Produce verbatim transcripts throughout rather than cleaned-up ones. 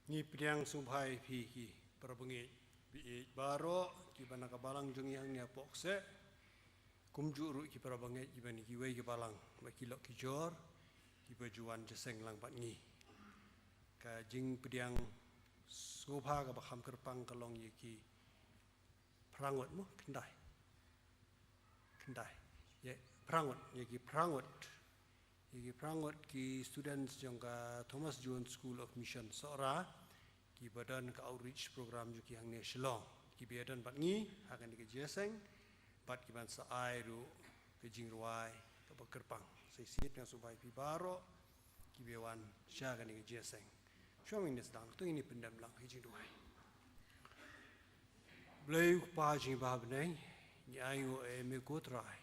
Ngi pdiang sngewbha ïa phi ki para bangeit, bangeit baroh kiba na ka balang jong ngi hangne ha Pohkseh, kumjuh ruh ki para bangeit kiba na kiwei ki balang ba ki lok ki jor, kiba ju wan jingïaseng lang bad ngi. Ka jingpdiang sngewbha kaba kham kyrpang ka long ïa ki phrangot mo, khyndai. Khyndai. Ïa, phrangot, ïa ki phrangot. Ïa ki phrangot ki students jong ka Thomas Jones School of Mission Sohra, kiba don ka outreach program jong ki hangne Shillong. Kiba ïadon bad ngi ha kane ka jingïaseng, bad ki ban sa ai ruh ka jingrwai kaba kyrpang. Sa shisien nga sngewbha ïa phi baroh kiba wan sha kane ka jingïaseng. Shuwa ngin ïa sdang, to ngin ïa pyndem lang ha ka jingduwai. Blei u Kpa jong ngi ba ha bneng, ngi ainguh ïa me ko Trai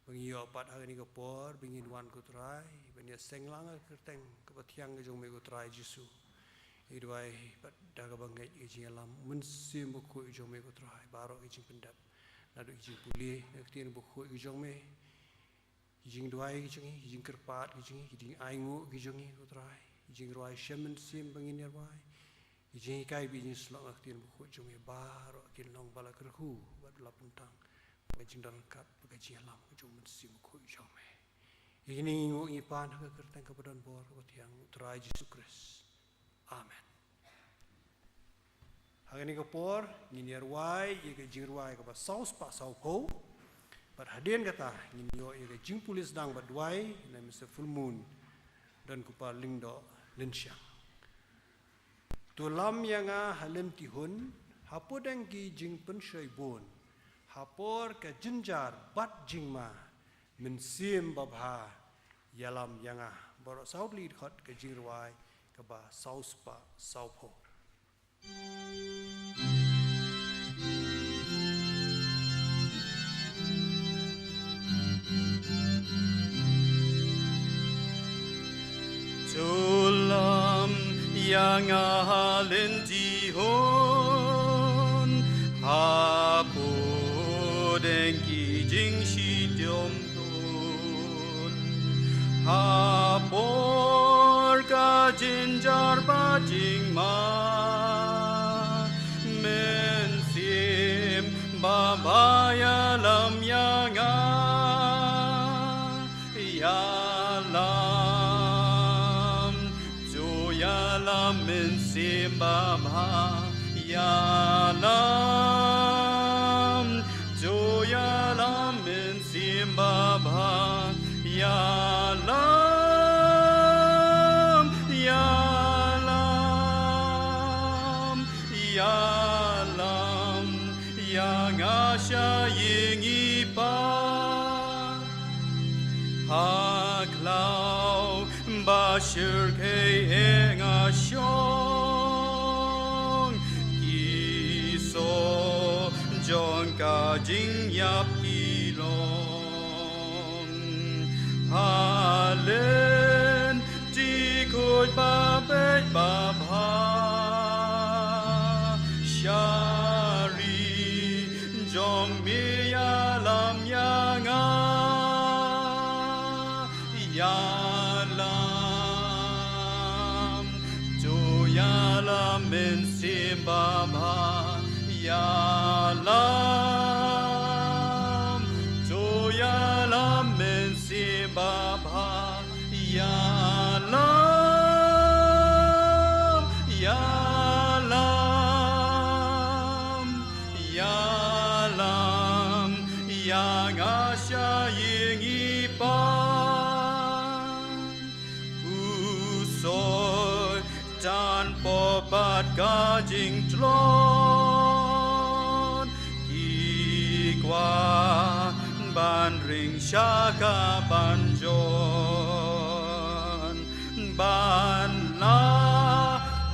ba ngi ïoh pat ha kane ka por ba ngin wan ko Trai ban ïaseng lang ha ka kyrteng kaba thiang ka jong me ko Trai Jisu. Ngi duwai pat da kaba ngeit ka jingïalam Mynsiem Bakhuid jong me ko Trai, baroh ki jingpyndep, naduh ki jingpule na ka ktien bakhuid ka jong me, ki jingduwai ki jong ngi, ki jingkyrpad ki jong ngi, ki jingainguh ki jong ngi ko Trai, ki jingrwai shem mynsiem ba ngin ïarwai, ki jinghikai bad ki jingsyllok ha ka ktien bakhuid jong me, baroh kin long ba la kyrkhu bad la pynthang bad ka jingdon ryngkat bad ka jingïalam ka jong u Mynsiem Bakhuid jong me. Ïa kine ngi nguh ngi pan ha ka kyrteng kaba don bor kaba thiang u Trai Jisu Khrist. Amen. Ha kane ka por ngin ïarwai ïa ka jingrwai kaba saw spah saw phew. Bad hadien kata ngin ïoh ïa ka jingpule sdang bad duwai na Mister Full Moon, don ko Pa Lyngdoh Lynshiang. To lam ïa nga ha lynti hun, ha pdeng ki jingpynshoi bun, ha por ka jynjar bad jingma, Mynsiem Babha, ïalam ïa nga. Baroh saw tylli ki dkhot ka jingrwai kaba saw spah saw phew. To lam ïa nga ha lynti hun, ha pdeng ki jingshitom bun, ha por ka jynjar bad jingma, Mynsiem Babha ïalam ïa nga. Ïalam, to ïalam Mynsiem Babha, ïalam, to ïalam Mynsiem Babha, ïalam, ïalam, ïalam ïa nga sha ïing i Pa. Ha khlaw ba shyrkhei eh nga shong, ki soh jong ka jingïap ki long. Ha lynti khuid ba beit babha, sha ri jong me ïalam ïa nga. Ïalam, to ïalam Mynsiem Babha, ïalam, to ïalam Mynsiem Babha, ïalam, ïalam, ïalam ïa nga sha ïing i Pa. U Soitan pop bad ka jingtlot, ki kwah ban ring sha ka ban jon, ban la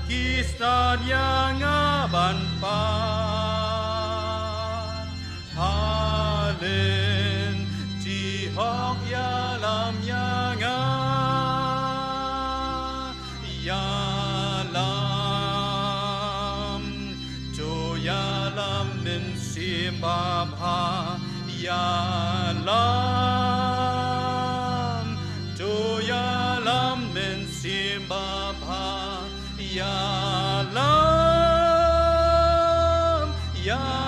ki stad ïa nga ban pan. Ha lynti hok ïalam ïa nga. Ïalam, to ïalam Mynsiem Babha. Ïalam, to ïalam Mynsiem Babha. Ïalam, Ïalam, ïalam,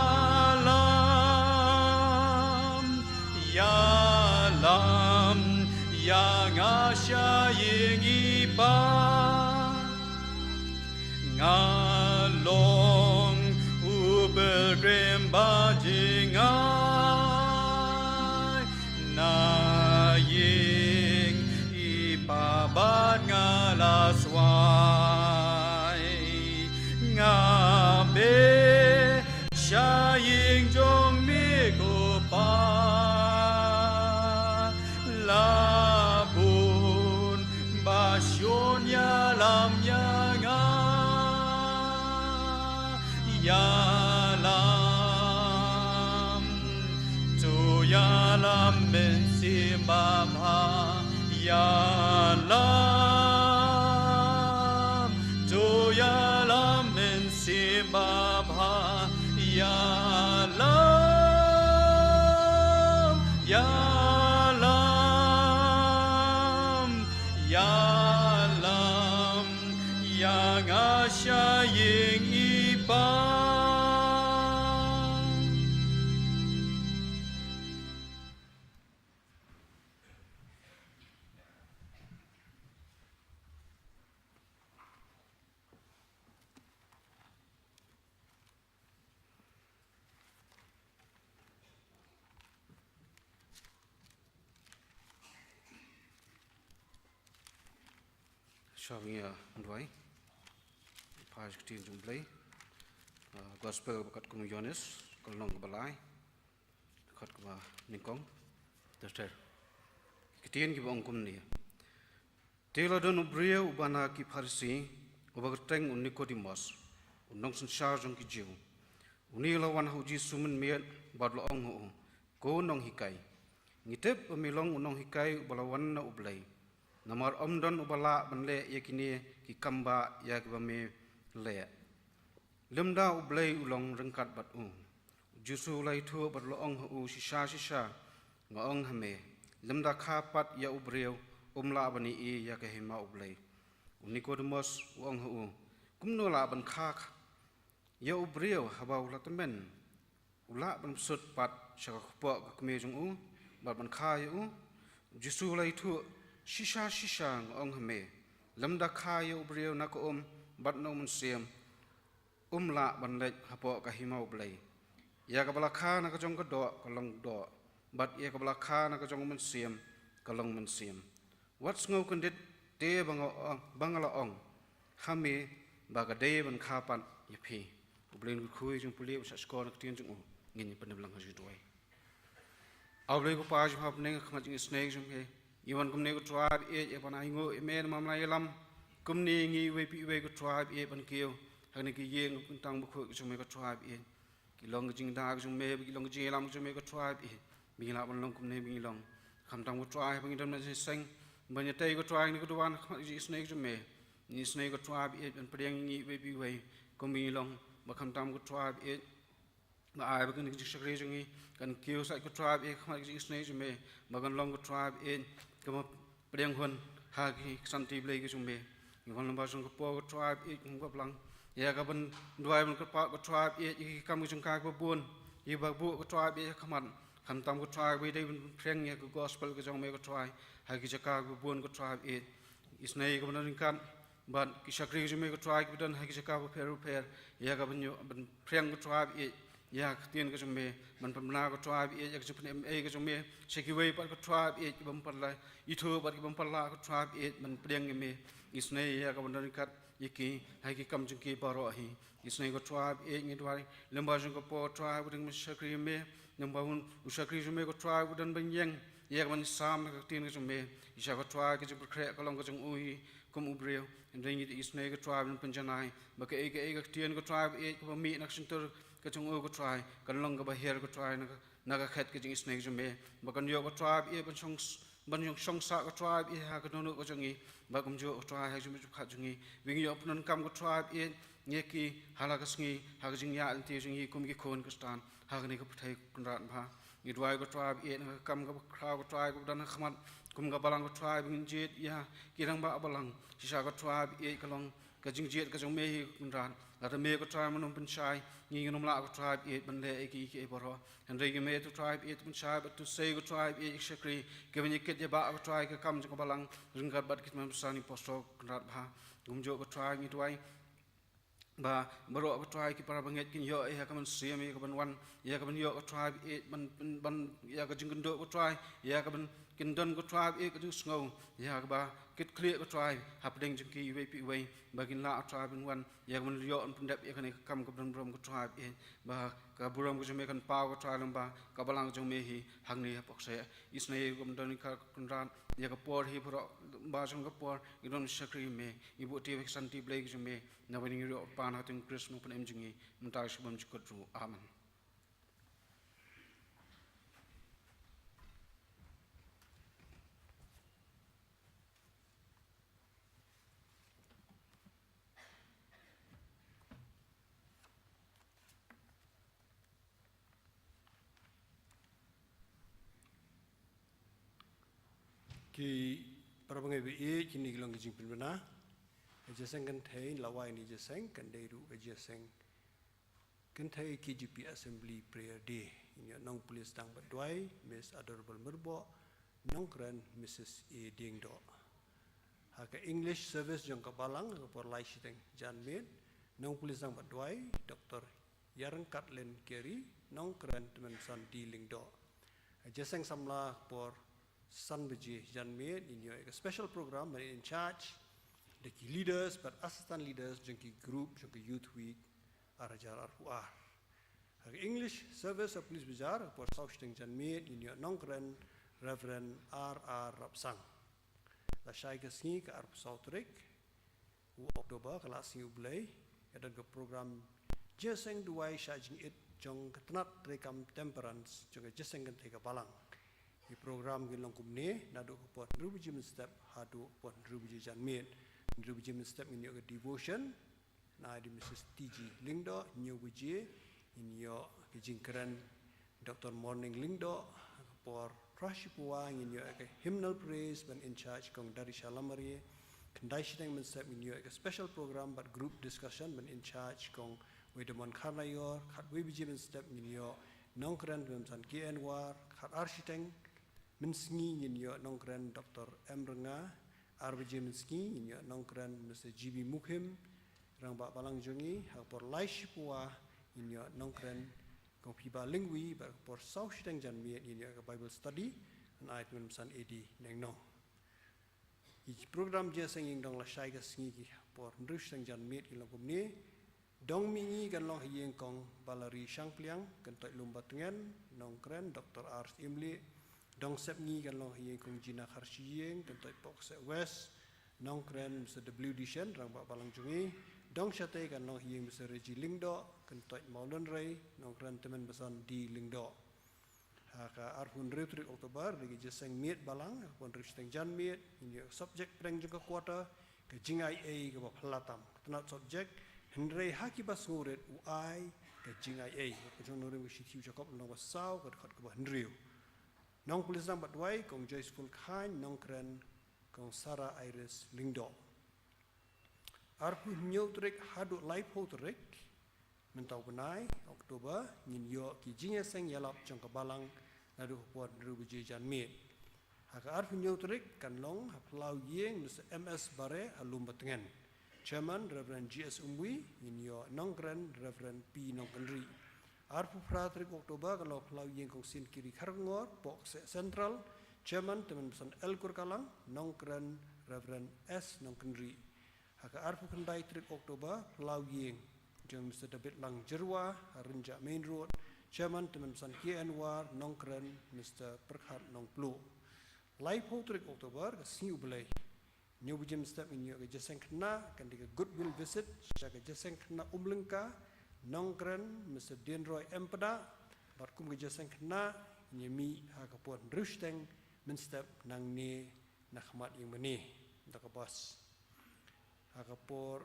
ïalam ïa nga sha ïing i Pa. Nga long u pilgrim ba jngai na ïing i Pa bad nga la swai. Nga beh sha ïing jong me ko Pa, la bun ba shun ïalam ïa nga. Ïalam, to ïalam mynsiem babha. Ïalam, to ïalam mynsiem babha. Ïalam, ïalam, ïalam ïa nga sha ïing i Pa. Shwa ba ngin ïa duwai. Phai sha ka ktien jong U Blei. Ah, Gospel ba katkum u Ïoannis, ka lynnong kaba lai, dkhot kaba nyngkong ter ter. Ki ktien kiba ong kumne. Te la don u briew uba na ki Pharisi, uba kyrteng u Nikodimos, u nongsynshar jong ki Jiw. Une u la wan ha u Jisu mynmiet bad u la ong ha u, Ko Nonghikai, ngi tip ba me long u nonghikai uba la wan na U Blei, namar ym don uba lah ban leh ïa kine ki kam ba ïa kiba me leh, lymda U Blei u long ryngkat bad u. U Jisu u la ïathuh bad u la ong ha u, Shisha shisha nga ong ha me, lymda kha pat ïa u briew um lah ban ïohi ïa ka hima U Blei. U Nikodimos u ong ha u, Kumno lah ban kha ïa u briew haba u la tymmen? U lah ban bsut pat sha ka kpoh ka kmie jong u bad ban kha ïa u? U Jisu u la ïathuh, Shisha shisha nga ong ha me, lymda kha ïa u briew na ka um bad na u mynsiem, um lah ban leit hapoh ka hima U Blei. Ïa kaba la kha na ka jong ka doh ka long doh, bad ïa kaba la kha na ka jong u mynsiem ka long mynsiem. Wat sngew kyndit te ba nga, ba nga la ong ha me ba ka dei ban kha pat ïa phi. U Blei un kyrkhu ïa jingpule bad shahshkor na ka ktien jong u. Ngin ïa pyndem lang ha jingduwai. A Blei ko Pa jong hapdeng, ha khmat jingisynei jong me, ngi wan kumne ko Trai ba ïeit, ïa ban ainguh ïa me namar me la ïalam kumne ïa ngi iwei pa iwei ko Trai ba ïeit ban kiew ha kane ka ïing khamtam bakhuid ka jong me ko Trai ba ïeit. Ki long ka jingda ka jong me, ki long ka jingïalam ka jong me ko Trai ba ïeit, ba ngi lah ban long kumne ba ngi long. Khamtam ko Trai ba ngi don ban ïaseng ban ïatei ko Trai ha kane ka duwan, ha khmat jingisynei ka jong me. Ngi isynei ko Trai ba ïeit ban pdiang ïa ngi iwei pa iwei kum ba ngi long, ba khamtam ko Trai ba ïeit ba ai ba kane ka jingshakri jong ngi kan kiew sait ko Trai ba ïeit, ha khmat ka jingisynei jong me, ba kan long ko Trai ba ïeit kaba pdiang hun ha ki kshanti Blei ka jong me. Ngi wan lyngba jong ka por ko Trai ba ïeit kum ka balang, ïa ka ban duwai ban kyrpad ko Trai ba ïeit ïa ki kam ka jong ka kiba bun, ïa kiba buh ko Trai ba ïeit ha khmat. Khamtam ko Trai ba ïeit dei ban pdiang ïa ka gospel ka jong me ko Trai ha ki jaka kiba bun ko Trai ba ïeit. Isynei ïa ka ban ryngkat bad ki shakri ka jong me ko Trai kiba don ha ki jaka bapher bapher, ïa ka ban ïoh ban pdiang ko Trai ba ïeit ïa ka ktien ka jong me, ban pynbna ko Trai ba ïeit ïa ka jingpynim ei ka jong me sha kiwei pat ko Trai ba ïeit, ki bym pat la ithuh bad ki bym pat lah ko Trai ba ïeit ban pdiang ïa me. Isynei ïa ka ban don ryngkat ïa ki ha ki kam jong ki baroh hi. Isynei ko Trai ba ïeit ngi duwai lyngba jong ka por Trai ba dang ban shakri ïa me, lyngba u shakri jong me ko Trai ba don ban ïeng ïa ka ban sam na ka ktien ka jong me. Isha ko Trai ka jingpynkhreh ka long ka jong u hi kum u briew. Hynrei ngi isynei ko Trai ban pynjanai ba kaei kaei ka ktien ko Trai ba ïeit kaba mih na ka shyntur ka jong u ko Trai, kan long kaba hiar ko Trai na ka, na ka khet ka jingisynei ka jong me, ba kan ïoh ko Trai ba ïeit ban shong, ban ïoh shong sah ko Trai ba ïeit ha ka dohnud ka jong ngi, ba kumjuh ko Trai ha ka jingmut jingpyrkhat jong ngi, ba ngi ïoh pyndonkam ko Trai ba ïeit ïa ki ha la ka sngi ha ka jingïaid lynti jong ngi kum ki khun Khristan ha kane ka pyrthei Kynrad ba. Ngi duwai ko Trai ba ïeit na ka kam kaba khraw ko Trai kaba don ha khmat kum ka balang ko Trai, ba ngin jied ïa ki rangbah balang. Shisha ko Trai ba ïeit ka long Ka jingjied ka jong me hi Kynrad. Lada me ko Trai men ym pynshai, ngi ngin ym lah ko Trai ba ïeit ban leh ïa kiei kiei baroh. Hynrei ïa me to Trai ba ïeit to pynshai, bad to sei ko Trai ba ïeit ïa ki shakri kiban ïakit ïabah ko Trai ïa ka kam jong ka balang ryngkat bad ki tymmen basan apostol Kynrad Bha. Kumjuh ko Trai ngi duwai ba baroh ko Trai ki para bangeit kin ïoh ïa ka mynsiem ïa ka ban wan, ïa ka ban ïoh ko Trai ba ïeit ban, ban, ban ïa ka jingkynduh ko Trai, ïa ka ban kin don ko Trai ba ïeit ka jingsngew, ïa kaba kit khlieh ko Trai hapdeng jong ki iwei pa iwei, ba kin lah ko Trai ban wan ïa ka ban ïoh ban pyndep ïa kane ka kam ka burom ko Trai ba ïeit, ba ka burom ka jong me kan paw ko Trai lyngba ka balang ka jong me hi hangne hapoh kseh. Isynei ïa ka ban don ïa ka Kynrad, ïa ka por hi baroh ba jong ka por ngi don shakri ïa me, ngi buh ïa ka santi Blei ka jong me. Naba ngi ïoh pan ha ka kyrteng Khrist Nongpynim jong ngi, mynta sha bymjukut ruh. Amen. Ki para bangeit ba ïeit, kine ki long ki jingpynbna. Ka jingïaseng kynthei, la wai ïa ka jingïaseng, kan dei ruh ka jingïaseng kynthei K J P Assembly Prayer Day. Ngin ïoh Nongpule Sdang Batduai, Miss Adorable Myrboh, Nongkren Missus A Diengdoh. Ha ka English service jong ka balang, ha ka por lai shiteng janmiet, Nongpule Sdang Batduai, Doctor Ïaryngkatlin Carey, Nongkren Tymmen Basan D Lyngdoh. Ka jingïaseng samla ha ka por san baje janmiet, ngin ïoh ïa ka special program ban in charge da ki leaders bad assistant leaders jong ki group jong ka Youth Week ar hajar arphew ar. Ha ka English service ha Police Bazar, ha ka por saw shiteng janmiet, ngin ïoh Nongkren Reverend R R Rapsang. Lashai ka sngi, ka arphew saw tarik u October, ka la sngi U Blei, ka don ka program jingïaseng duwai shah jingit jong ka tnat treikam Temperance jong ka jingïaseng kynthei ka balang. Ki program ki long kumne, naduh ka por hynriew baje mynstep haduh ka por hynriew baje janmiet. Hynriew baje mynstep ngin ïoh ka devotion, na ai da Missus T G Lyngdoh. Hynñiew baje ngin ïoh ka jingkren Doctor Morning Lyngdoh. Ka por phra shi puwa ngin ïoh ka hymnal praise ban in charge Kong Darisha Lamare. Khyndai shiteng mynstep ngin ïoh ka special program bad group discussion ban in charge Kong Wedemon Kharnaior. Khatwei baje mynstep ngin ïoh Nongkren Tymmen Basan K N War. Khatar shiteng mynsngi ngin ïoh Nongkren Doctor M Rynga. Ar baje mynsngi ngin ïoh Nongkren Mister G B Mukhim, Rangbah Balang jong ngi. Ha ka por lai shi puwa ngin ïoh Nongkren Kong Phiba Lyngwi, bad ha ka por saw shiteng janmiet ngin ïoh ka Bible study, Nongkren Tymmen Basan A D Nengno. Ki program jingïaseng ïing dong lashai ka sngi, ki por hynriew shiteng janmiet ki long kumne. Dong mihngi kan long ha ïing Kong Balari Shangpliang, Kyntoit Lumbatngen, Nongkren Doctor R Imli. Dong sepngi kan long ha ïing Kong Gina Kharshiing, Kyntoit Pohkseh West, Nongkren Mister W D Shen, Rangbah Balang jong ngi. Dong shatei kan long ha ïing Mister Reggie Lyngdoh, Kyntoit Mawlynrei, Nongkren Tymmen Basan D Lyngdoh. Ha ka arphew hynriew tarik October, dei ka jingïaseng miet balang, ha ka por hynriew shiteng janmiet, ngin ïoh subject pdeng jong ka quarter, ka jingai ei kaba phylla tam. Ka tnat subject, hynrei ha kiba sngewrit u ai ka jingai ei. Ka jong nongrim ka shithi u Jakob lynnong ba saw, ka dkhot kaba hynriew. Nongpule Sdang Batduai, Kong Joyceful Khain, Nongkren Kong Sarah Iris Lyngdoh. Arphew hynñiew tarik haduh laiphew tarik mynta u bnai October, ngin ïoh ki jingïaseng ïalap jong ka balang naduh ka por hynriew baje janmiet. Ha ka arphew hynñiew tarik kan long ha phyllaw ïing Mister M S Bareh ha Lumbatngen. Chairman Reverend G S Umwi, ngin ïoh Nongkren Reverend P Nongkynrih. Arphew phra tarik October kan long ha phyllaw ïing Kong Sienkieri Kharkongor, Pohkseh Central. Chairman Tymmen Basan L Kurkalang, Nongkren Reverend S Nongkynrih. Ha ka arphew khyndai tarik October, phyllaw ïing jong Mister David Lang Jyrwa ha Rynjah Main Road. Chairman Tymmen Basan K N War, Nongkren Mister Pyrkhat Nongpluh. Laiphew tarik October, ka sngi U Blei. Hynñiew baje mynstep ngin ïoh ka jingïaseng khynnah, kan dei ka goodwill visit sha ka jingïaseng khynnah Umlyngka, Nongkren Mister Dienroy M Pdah. Bad kum ka jingïaseng khynnah ngin ïa mih ha ka por hynriew shiteng mynstep nangne na khmat ïing mane da ka bus. Ha ka por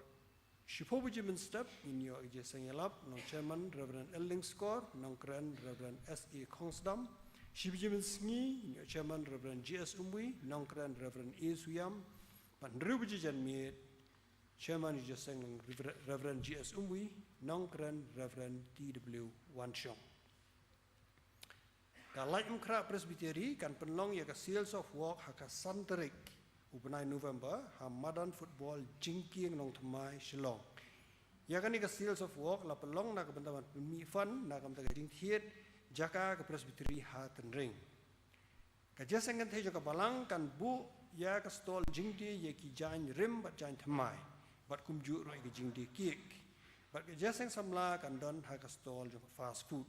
shiphew baje mynstep ngin ïoh ka jingïaseng ïalap, Nong Chairman Reverend L Lyngskor, Nongkren Reverend S A Khongsdam. Shi baje mynsngi ngin ïoh Chairman Reverend G S Umwi, Nongkren Reverend A Suiam. Bad hynriew baje janmiet Chairman Joseng Rever- Reverend G S Umwi, Nongkren Reverend T W Wanshong. Ka Laitumkhrah Presbytery kan pynlong ïa ka Sales of Work ha ka san tarik u bnai November ha madan football Jingkieng Nongthymmai Shillong. Ïa kane ka Sales of Work la pynlong na ka bynta ban pynmih fund na ka bynta ka jingthied jaka ka Presbytery ha Tynring. Ka jingïaseng kynthei jong ka balang kan buh ïa ka stall jingdie ïa ki jaiñ rim bad jaiñ thymmai bad kumjuh ruh ïa ki jingdie cake. Bad ka jingïaseng samla kan don ha ka stall jong ka fast food.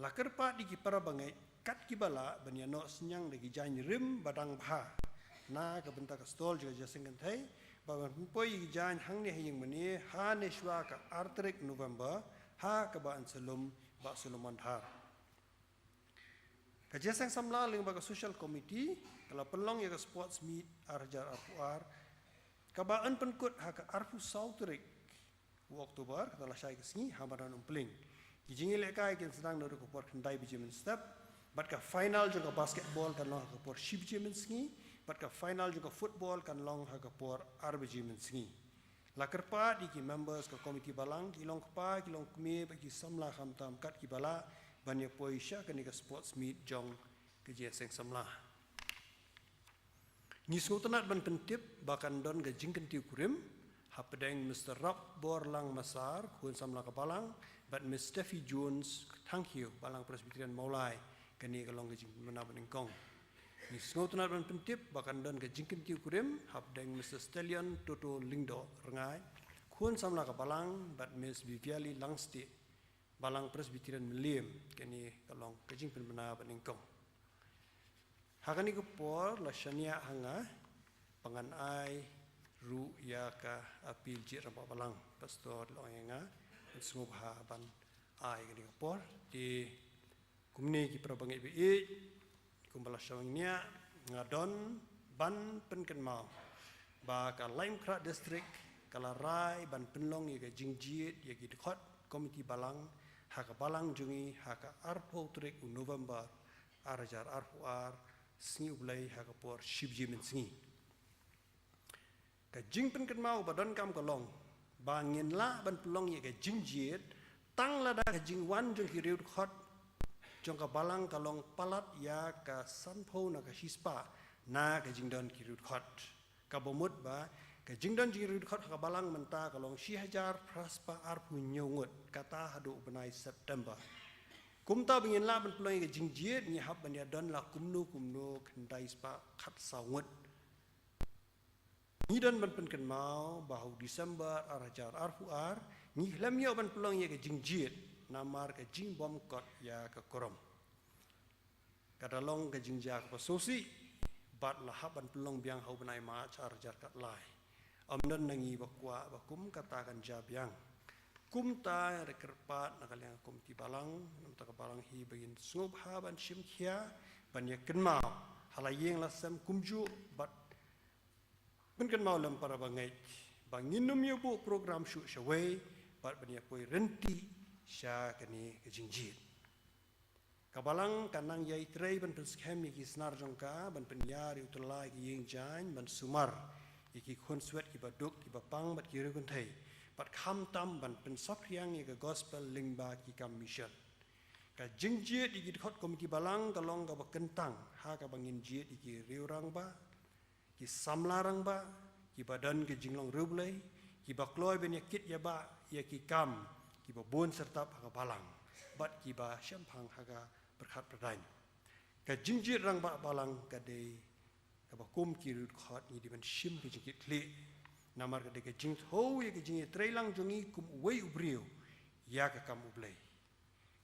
La kyrpad ïa ki para bangeit kat kiba lah ban ïa noh synñiang da ki jaiñ rim ba dang bha na ka bynta ka stall jong ka jingïaseng kynthei bad ban pynpoi ïa ki jaiñ hangne ha ïing mane ha ne shuwa ka ar tarik November ha kaba yn sa lum Bah Solomon Dhar. Ka jingïaseng samla lyngba ka Social Committee ka la pynlong ïa ka Sports Meet ar hajar arphew ar kaba yn pynkut ha ka arphew saw tarik u October, kata la shai ka sngi ha madan Umpling. Ki jingïalehkai kin sdang naduh ka por khyndai baje mynstep bad ka final jong ka basketball kan long ha ka por shi baje mynsngi bad ka final jong ka football kan long ha ka por ar baje mynsngi. La kyrpad ïa ki members ka komiti balang, ki long kpa, ki long kmie bad ki samla khamtam kat kiba lah ban ïa poi sha kane ka sports meet jong ka jingïaseng samla. Ngi sngewtynnat ban pyntip ba kan don ka jingkyntiew kurim hapdeng Mister Rapborlang Masar, khun samla ka balang, bad Miss Steffi Jones Thangkhiew, balang Presbyterian Mawlai. Kane ka long ka jingpynbna banyngkong. Ngi sngewtynnat ban pyntip ba kan don ka jingkyntiew kurim hapdeng Mister Stallion Toto Lyngdoh Rngai, khun samla ka balang, bad Miss Viviali Langstieh, balang Presbyterian Mylliem. Kane ka long ka jingpynbna banyngkong. Ha kane ka por la shaniah ha nga ba ngan ai ruh ïa ka appeal jied rangbah balang. Pastor la ong ïa nga ban sngewbha ban ai kane ka por. Te kumne ki para bangeit ba ïeit, kumba la shong nia, nga don ban pynkynmaw ba ka Laitumkhrah District ka la rai ban pynlong ïa ka jingjied ïa ki dkhot komiti balang ha ka balang jong ngi ha ka arphew tarik u November ar hajar arphew ar, sngi U Blei, ha ka por shi baje mynsngi. Ka jingpynkynmaw ba donkam ka long ba ngin lah ban pynlong ïa ka jingjied tang lada ka jingwan jong ki riewdkhot jong ka balang ka long palat ïa ka sanphew na ka shispah na ka jingdon ki riewdkhot. Kaba mut ba ka jingdon jong ki riewdkhot ha ka balang mynta ka long shi hajar phra spah arphew hynñiew ngut, kata haduh u bnai September. Kumta ba ngin lah ban pynlong ïa ka jingjied ngi hap ban ïa don la kumno kumno khyndai spah khatsaw ngut. Ngi don ban pynkynmaw ba ha u December ar hajar arphew ar ngi khlem ïoh ban pynlong ïa ka jingjied namar ka jingbymkot ïa ka quorum. Ka da long ka jingjia kaba sngewsih bad la hap ban pynlong biang ha u bnai March ar hajar khatlai. Ym don na ngi ba kwah ba kum kata kan jia biang. Kumta ngi kyrpad na ka liang ka komiti balang, na ka bynta ka balang hi ba ngin sngewbha ban shim khia ban ïa kynmaw ha la ïing la sem kumjuh bad pynkynmaw lem para bangeit ba ngin ym ïa buh program shuh shawei bad ban ïa poi ryntih sha kane ka jingjied. Ka balang ka nang ïai trei ban pynskhem ïa ki snar jong ka ban pynïar ïa u tyllai ki ïing jaiñ ban sumar ïa ki khunswet kiba duk kiba pang bad ki riew kynthei bad khamtam ban pynsaphriang ïa ka gospel lyngba ki kam mission. Ka jingjied ïa ki dkhot komiti balang ka long kaba kyntang ha kaba ngin jied ïa ki riew rangbah, ki samla rangbah, kiba don ka jinglong riewblei, kiba kloi ban ïa kit ïa bah ïa ki kam kiba bun syrtap ha ka balang bad kiba shemphang ha ka pyrkhat pyrdaiñ. Ka jingjied rangbah balang ka dei kaba kum ki riewdkhot ngi dei ban shim ka jingkitkhlieh namar ka dei ka jingthew ïa ka jingïatreilang jong ngi kum uwei u briew ïa ka kam U Blei.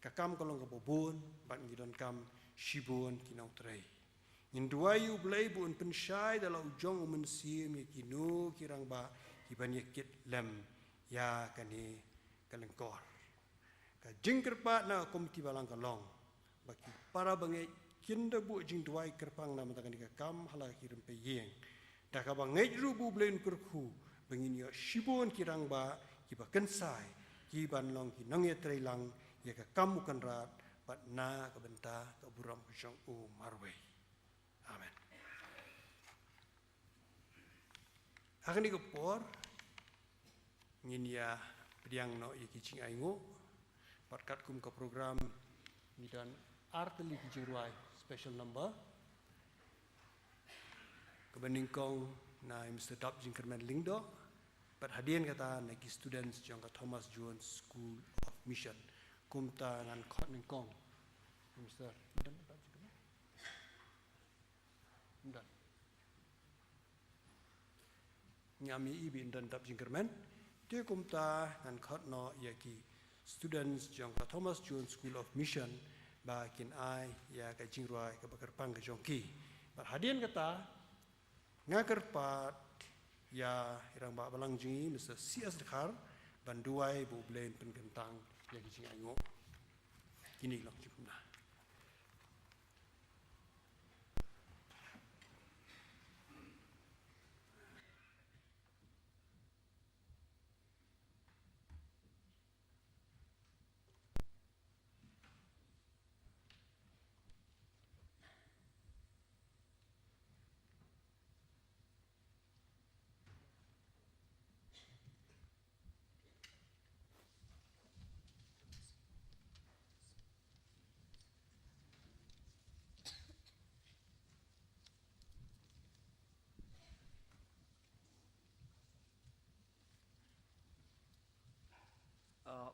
Ka kam ka long kaba bun bad ngi donkam shibun ki nongtrei. Ngin duwai ïa U Blei ba un pynshai da la u jong u Mynsiem ïa kino ki rangbah kiban ïa kit lem ïa kane ka lyngkor. Ka jingkyrpad na ka komiti balang ka long ba ki para bangeit kin da buh jingduwai kyrpang na ka bynta kane ka kam ha la ki rympei ïing. Da kaba ngeit ruh ba U Blei un kyrkhu ba ngin ïoh shibun ki rangbah kiba kynsai kiban long ki nongïatreilang ïa ka kam U Kynrad bad na ka bynta ka burom ka jong U marwei. Amen. Ha kane ka por, ngin ïa pdiang noh ïa ki jingainguh, bad katkum ka program, ngi don artylli ki jingrwai special number. Kaba nyngkong na i Mister Dap Jingkyrmen Lyngdoh, bad hadien kata na ki students jong ka Thomas Jones School of Mission. Kumta ngan khot nyngkong Mister Dap Jingkyrmen. Done. Ngam ïohi ba yn don Dap Jingkyrmen. Te kumta ngan khot noh ïa ki students jong ka Thomas Jones School of Mission ba kin ai ïa ka jingrwai kaba kyrpang ka jong ki. Bad hadien kata nga kyrpad ïa i Rangbah Balang jong ngi Mister C S Dkhar ban duwai ba U Blei un pynkyntang ïa ki jingainguh. Kine ki long jingkyrpad. Uh,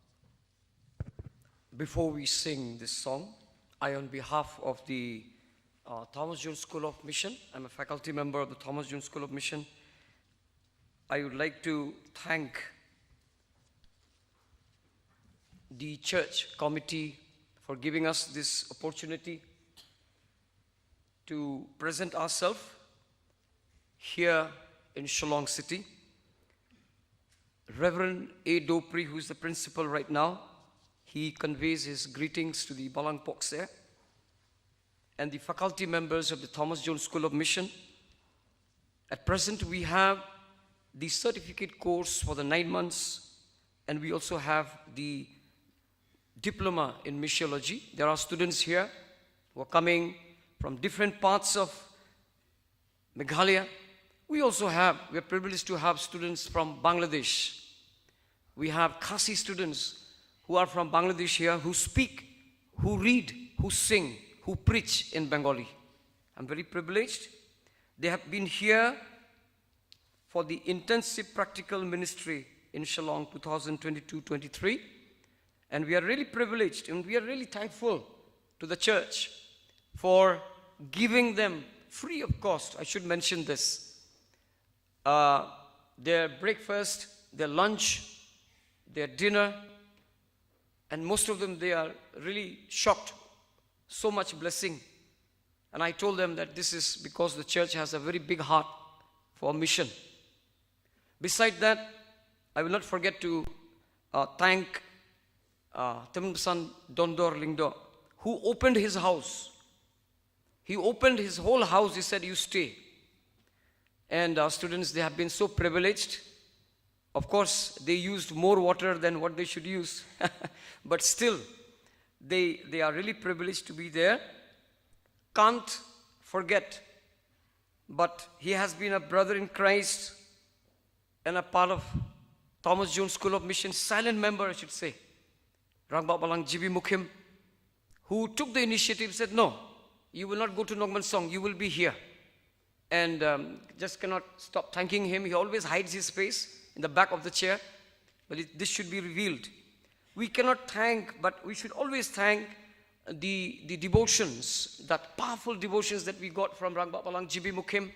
before we sing this song, I, on behalf of the uh, Thomas Jones School of Mission, I'm a faculty member of the Thomas Jones School of Mission, I would like to thank the church committee for giving us this opportunity to present ourselves here in Shillong City. Reverend A Dopri, who is the principal right now, he conveys his greetings to the Balang Pokse and the faculty members of the Thomas Jones School of Mission. At present, we have the certificate course for the nine months, and we also have the diploma in missiology. There are students here who are coming from different parts of Meghalaya. We also have, we are privileged to have students from Bangladesh. We have Khasi students who are from Bangladesh here who speak, who read, who sing, who preach in Bengali. I'm very privileged. They have been here for the intensive practical ministry in Shillong two thousand twenty-two twenty-three. And we are really privileged and we are really thankful to the church for giving them free of cost, I should mention this, uh, their breakfast, their lunch, their dinner, and most of them, they are really shocked. So much blessing. And I told them that this is because the church has a very big heart for mission. Beside that, I will not forget to uh, thank uh, Temanbasan Dondor Lyngdoh, who opened his house. He opened his whole house. He said, "You stay." And our students, they have been so privileged. Of course, they used more water than what they should use. But still, they, they are really privileged to be there. Can't forget. But he has been a brother in Christ and a part of Thomas Jones School of Mission, silent member, I should say. Rangbah Balang G B Mukhim, who took the initiative, said, "No, you will not go to Nongmensong, you will be here." And um, just cannot stop thanking him. He always hides his face in the back of the chair, but it, this should be revealed. We cannot thank, but we should always thank the, the devotions, that powerful devotions that we got from Rangbah Balang G B Mukhim,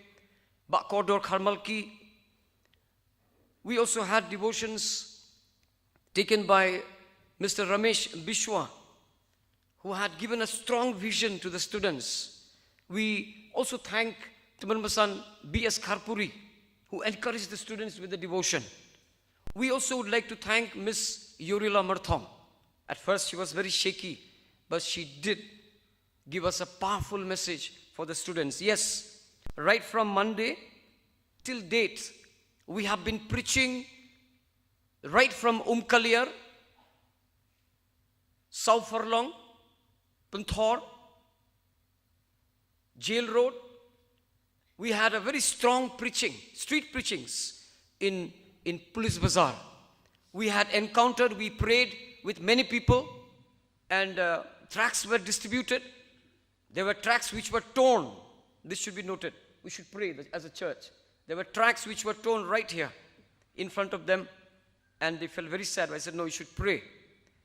Bah Kordor Kharmalki. We also had devotions taken by Mister Ramesh Bishwa, who had given a strong vision to the students. We also thank Temanbasan B S Kharpuri, who encouraged the students with the devotion. We also would like to thank Miss Yorila Marthong. At first, she was very shaky, but she did give us a powerful message for the students. Yes, right from Monday till date, we have been preaching right from Umkaliar, South Furlong, Pynthor, Jail Road. We had a very strong preaching, street preachings. in, in Police Bazar. We had encountered, we prayed with many people, and uh, tracts were distributed. There were tracts which were torn. This should be noted. We should pray as a church. There were tracts which were torn right here in front of them, and they felt very sad. I said, "No, you should pray."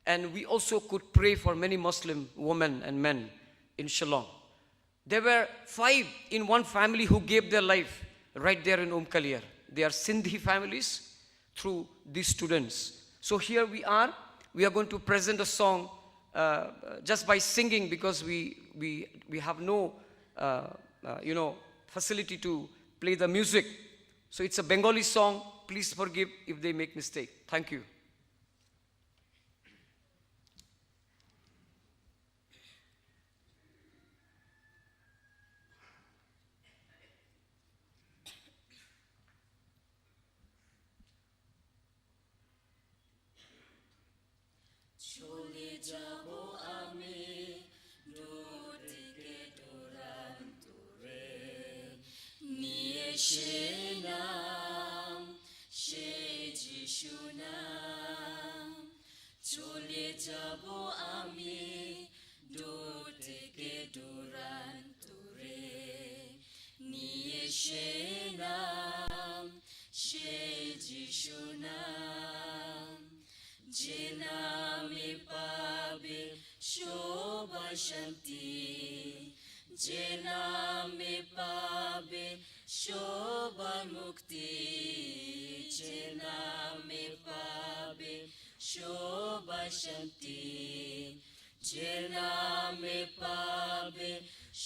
And we also could pray for many Muslim women and men in Shillong. There were five in one family who gave their life right there in Umkaliar. They are Sindhi families through these students. So here we are. We are going to present a song uh, just by singing, because we, we, we have no, uh, uh, you know, facility to play the music. So it's a Bengali song. Please forgive if they make mistake. Thank you. চলে যাব আমি দূর থেকে দূরান্তরে, নিয়ে সে নাম, সেই যিশু নাম। চলে যাব আমি দূর থেকে দূরান্তরে, নিয়ে সে নাম, সেই যিশু নাম। যে নামে পাবে সবাই শান্তি, যে নামে পাবে সবাই মুক্তি, যে নামে পাবে সবাই শান্তি, যে নামে পাবে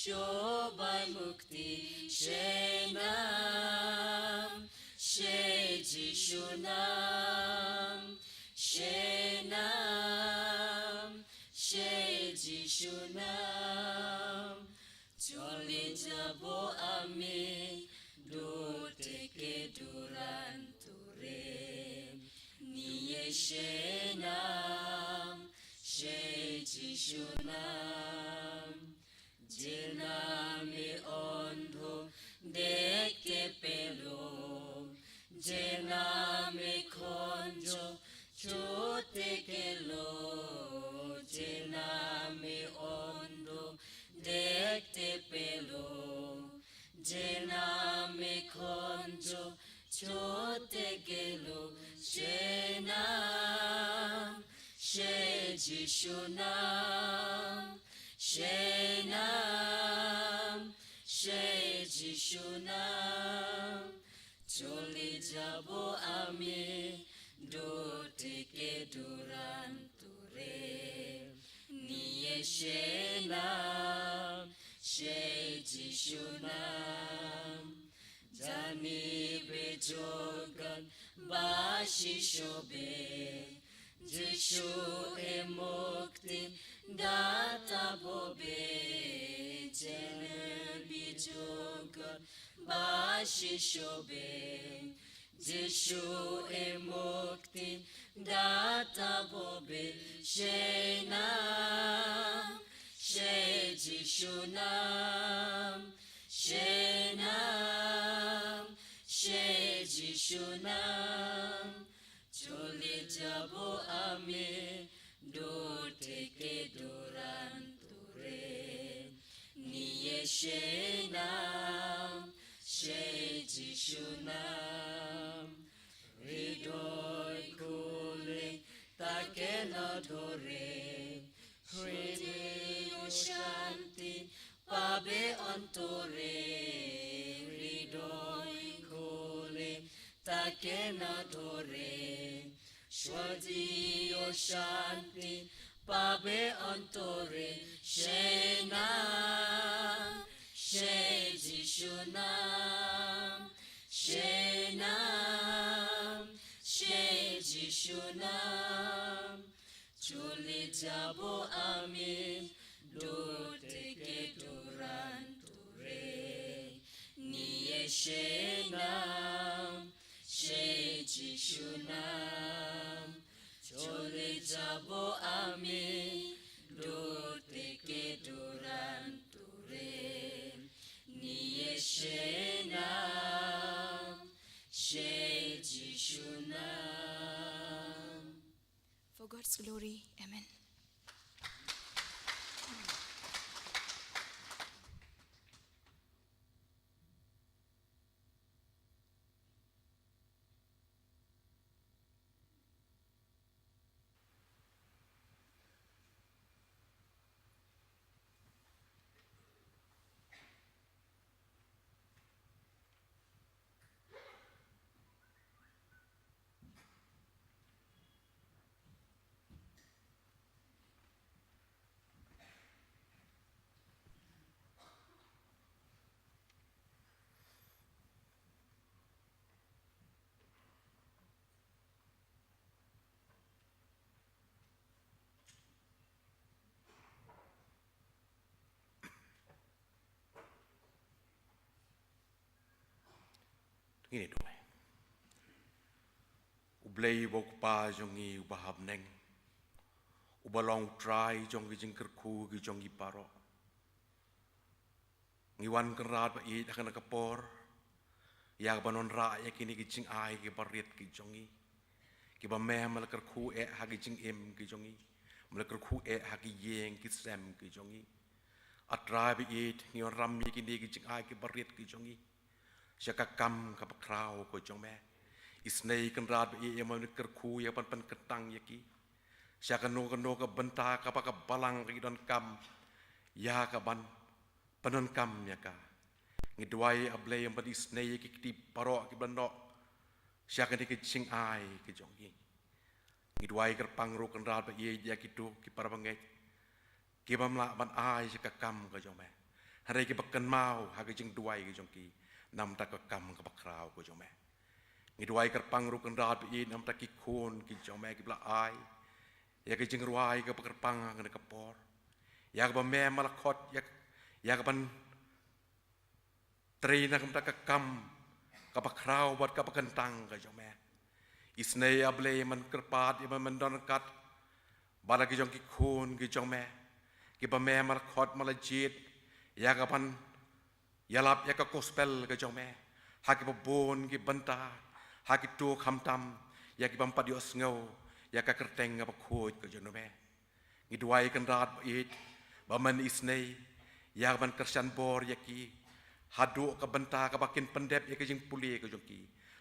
সবাই মুক্তি। সেই নাম, সেই যিশু নাম, সেই নাম, সেই যিশু নাম। চলে যাব আমি দূর থেকে দূরান্তরে, নিয়ে সে নাম, সেই যিশু নাম। যে নামে অন্ধ দেখতে পেল, যে নামে খঞ্জ ছুটে গেল, যে নামে অন্ধ দেখতে পেল, যে নামে খঞ্জ ছুটে গেল, সে নাম, সে যিশু নাম, সে নাম, সে যিশু নাম। চলে যাব আমি দূর থেকে দূরান্তরে, নিয়ে সে নাম, সেই যিশু নাম। জানিবে জগৎবাসী সবে, যিশু এ মুক্তি দাতা ববে। জানিবে জগৎবাসী সবে, যিশু এ মুক্তি দাতা ববে। সেই নাম, সেই যিশু নাম, সেই নাম, সেই যিশু নাম। চলে যাব আমি দূর থেকে দূরান্তরে, নিয়ে সেই নাম, সেই যিশু নাম। হৃদয় খুলে তাকে না ধরে, হৃদয় শান্তি পাবে অন্তরে। হৃদয় খুলে তাকে না ধরে, স্বর্গীয় শান্তি পাবে অন্তরে। সেই নাম, সেই যিশু নাম, সেই নাম, সেই যিশু নাম। চলে যাব আমি দূর থেকে দূরান্তরে, নিয়ে সেই নাম, সেই যিশু নাম। চলে যাব আমি দূর থেকে দূরান্তরে, নিয়ে সেই নাম, সেই For God's glory. Amen. Ngin ïa duwai. U Blei uba u Kpa jong ngi uba ha bneng, uba long u Trai jong ki jingkyrkhu ki jong ngi baroh. Ngi wan Kynrad ba ïeit ha kane ka por ïa kaba wanrah ïa kine ki jingai kiba rit ki jong ngi, kiba me me la kyrkhu eh ha ki jingim ki jong ngi, me la kyrkhu eh ha ki ïing ki sem ki jong ngi. A Trai ba ïeit, ngi wanrah ïa kine ki jingai kiba rit ki jong ngi sha ka kam kaba khraw ka jong me. Isynei Kynrad ba ïeit, ïa me la kyrkhu ïa ban pynkyntang ïa ki sha kano kano ka bynta kaba ka balang ka ki donkam ïa ka ban pyndonkam ïa ka. Ngi duwai A Blei ïa ban isynei ïa ki kti baroh kiba la noh sha kane ka jingai ka jong ngi. Ngi duwai kyrpang ruh Kynrad ba ïeit ïa kito ki para bangeit kiba ym lah ban ai sha ka kam ka jong me, hynrei kiba kynmaw ha ka jingduwai ka jong ki namar ka kam kaba khraw ka jong me. Ngi duwai kyrpang ruh Kynrad ba ïeit namar ki khun ki jong me kiba la ai ïa ka jingrwai kaba kyrpang ha kane ka por, ïa kaba me me la khot ïa, ïa ka ban trei na ka bynta ka kam kaba khraw bad kaba kyntang ka jong me. Isynei A Blei ïa ban kyrpad, ïa ban don ryngkat bad la ki jong ki khun ki jong me kiba me me la khot me la jied ïa ka ban ïalap ïa ka gospel ka jong me ha kiba bun ki bynta, ha kito khamtam ïa kiba ym pat ïohsngew ïa ka kyrteng kaba khuid ka jong me. Ngi duwai Kynrad ba ïeit ba men isynei ïa ka ban kyrshan bor ïa ki haduh ka bynta kaba kin pyndep ïa ka jingpule ka jong ki,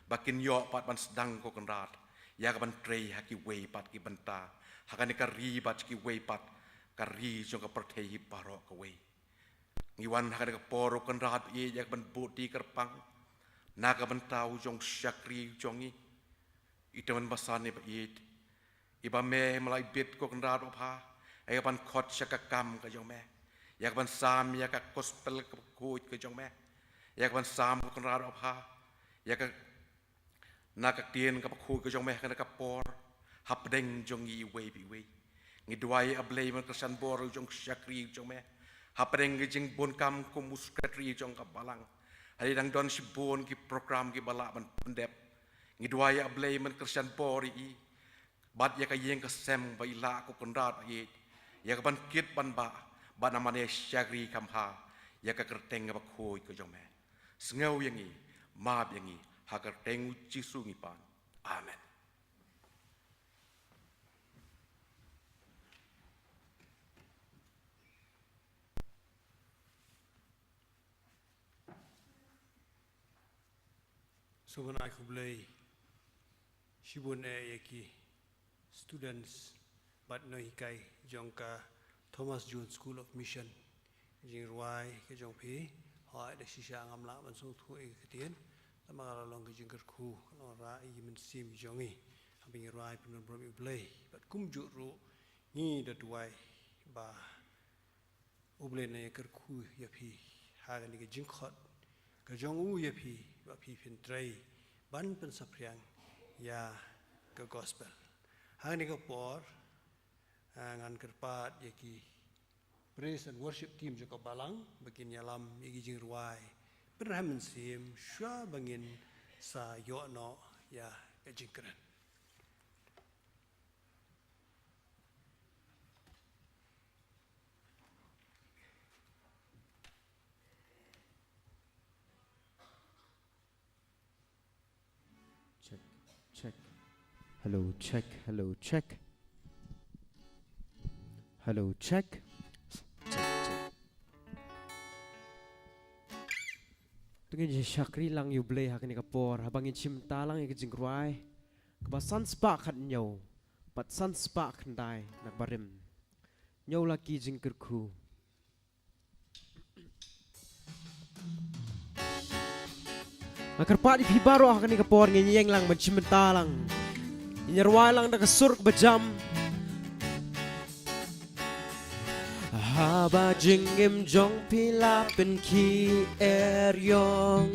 ba kin ïoh pat ban sdang ko Kynrad ïa ka ban trei ha kiwei pat ki bynta, ha kane ka ri bad kiwei pat ka ri jong ka pyrthei hi baroh kawei. Ngi wan ha kane ka por ruh Kynrad ba ïeit ïa ka ban bud kyrpang na ka bynta u jong u shakri u jong ngi, i Tymmen Basan ba ïeit, iba me me la ibit ko Kynrad babha ïa ka ban khot sha ka kam ka jong me, ïa ka ban sam ïa ka gospel kaba khuid ka jong me, ïa ka ban sam ko Kynrad babha ïa ka, na ka ktien kaba khuid ka jong me ha kane ka por hapdeng jong ngi iwei pa iwei. Ngi duwai A Blei ban kyrshan bor u jong u shakri u jong me hapdeng ka jingbunkam kum u secretary jong ka balang. Hynrei dang don shibun ki program kiba lah ban pyndep. Ngi duwai A Blei ban kyrshan bor ïa i bad ïa ka ïing ka sem ba i lah ko Kynrad ba ïeit, ïa ka ban kit ban bah bad namar ïa shakri kham bha ïa ka kyrteng kaba khuid ka jong me. Sngew ïa ngi, map ïa ngi, ha ka kyrteng u Jisu ngi pan. Amen. Sngewbha ai khublei shibun eh ïa ki students bad nonghikai jong ka Thomas Jones School of Mission. Jingrwai ka jong phi, hooid da shisha ngam lah ban sngewthuh ïa ka ktien, tangba ka la long ka jingkyrkhu, ka la wanrah ïa ki mynsiem ki jong ngi. Haba ngi rwai pynban burom ïa U Blei bad kumjuh ruh ngi da duwai ba U Blei un ïa kyrkhu ïa phi ha kane ka jingkhot ka jong u ïa phi, ba phi phin trei ban pynsaphriang ïa ka gospel. Ha kane ka por, ah, ngan kyrpad ïa ki praise and worship team jong ka balang ba kin ïalam ïa ki jingrwai pynrhem mynsiem shuwa ba ngin sa ïoh noh ïa ka jingkren. Check, check. Hello, check, hello, check. Hello, check. Check, check. To ngin ïa shakri lang ïa U Blei ha kane ka por, haba ngin shim bynta lang ïa ka jingrwai kaba san spah khathynñiew bad san spah khyndai na ka barim. Ñiew la ki jingkyrkhu. Nga kyrpad ïa phi baroh ha kane ka por, ngin ïeng lang ban shim bynta lang. Ngin ïa rwai lang da ka sur kaba jam. Haba jingim jong phi la pynkhih eriong,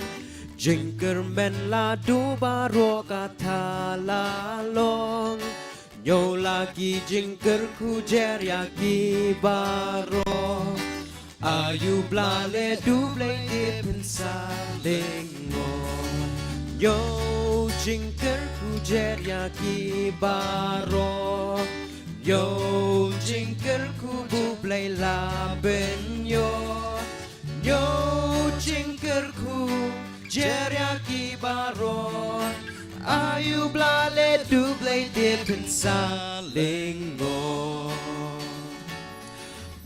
jingkyrmen la duh baroh katta la long. Ñiew la ki jingkyrkhu jer ïa ki baroh. Ai U Blei, leh U Blei te pynsahlingor. Ñiew jingkyrkhu jer ïa ki baroh. Ñiew jingkyrkhu ba U Blei la pynïoh. Ñiew jingkyrkhu jer ïa ki baroh. Ai U Blei, leh U Blei te pynsahlingor.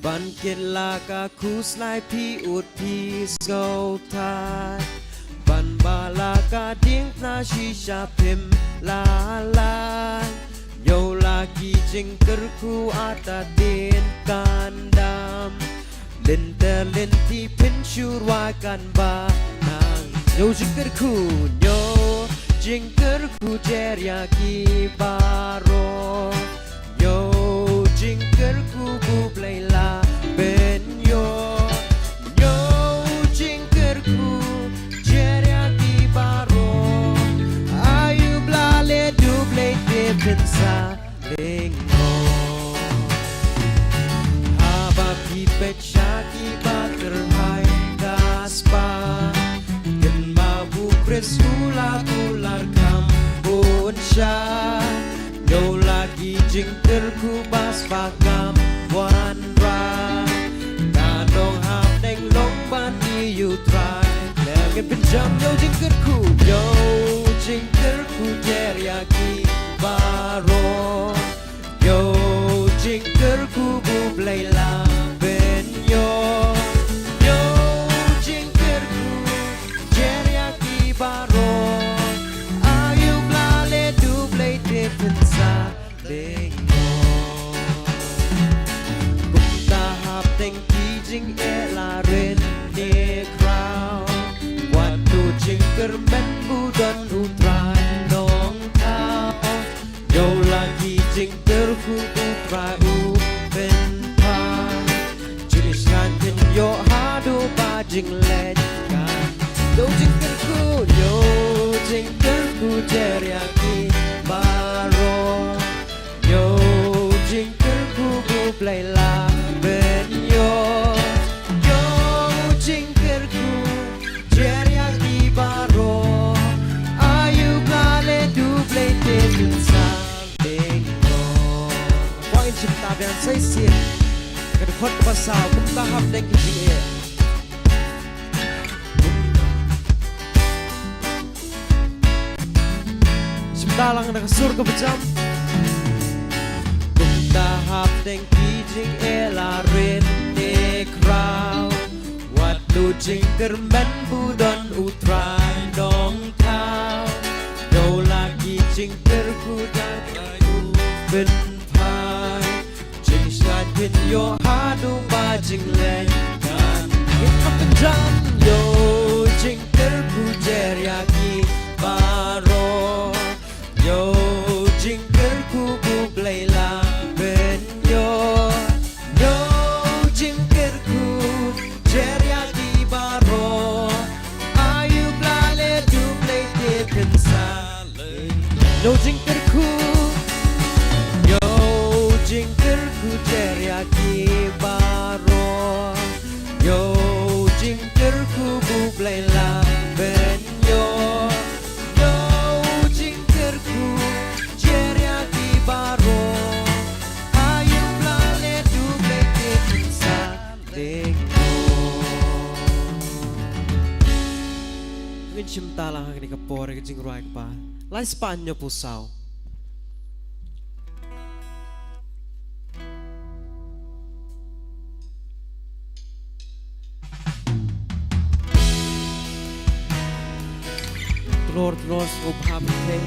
Ban kit la ka khuslai phi ud phi sngewthuh. Ban ba la ka diengphna shisha phim la lait. Ñiew la ki jingkyrkhu ata dien kan dam. Lynter lynti phin shu rwai kan ba nang. Ñiew jingkyrkhu, ñiew jingkyrkhu jer ïa ki baroh. Ñiew jingkyrkhu ba U Blei la pynïoh. Ñiew jingkyrkhu jer ïa ki baroh. Ai U Blei, leh U Blei te pynsahlingor. Haba phi peit sha ki ba kyrhai ka spah. Kynmaw ba U Khrist u la kular kham bun sha. Ñiew la ki jingkyrkhu ba spah kam wanrah. Ka nonghapdeng long ban ïa U Trai. Leh ngin pynjam, ñiew jingkyrkhu, ñiew jingkyrkhu jer ïa ki baroh. Ñiew jingkyrkhu ba U Blei la pynïoh. Ñiew jingkyrkhu jer ïa ki baroh. Ai U Blei, leh U Blei te pynsahlingor. Kumta hapdeng ki jingeh la rynïeng khraw. Wat duh jingkyrmen, ba don U Trai Nongthaw. Ñiew la ki jingkyrkhu, U Trai u pynphai. Jingïaishngaiñ phin ïoh haduh ba jingleit kan. Ñiew jingkyrkhu, ñiew jingkyrkhu jer ïa ki baroh. Ñiew jingkyrkhu ba U Blei la pynïoh. Ñiew jingkyrkhu jer ïa ki baroh. Ai U Blei, leh U Blei te pynsahlingor. Kwah ngin shim bynta biang sa shisien. Ka dkhot kaba saw, kumta hapdeng ki jingeh. Shim bynta lang da ka sur kaba jam. Kumta hapdeng ki jingeh la rynïeng khraw. Wat duh jingkyrmen, ba don U Trai Nongthaw. Ñiew la ki jingkyrkhu, U Trai u pynphai. Jingïaishngaiñ phin ïoh haduh ba jingleit kan. Ngin kham pynjam, ñiew jingkyrkhu jer ïa ki baroh. Ñiew jingkyrkhu ba U Blei la pynïoh. Ñiew jingkyrkhu jer ïa ki baroh. Ai U Blei, leh U Blei te pynsahlingor. Ñiew jingkyrkhu, ñiew jingkyrkhu jer ïa ki baroh. Ñiew jingkyrkhu ba U Blei la pynïoh. Ñiew jingkyrkhu jer ïa ki baroh. Ai U Blei, leh U Blei te pynsahlingor. Ngin shim bynta lang ha kane ka por, ka jingrwai kaba lai spah hynñiewphew saw. Lord, Lord, sngewbha pyrthei.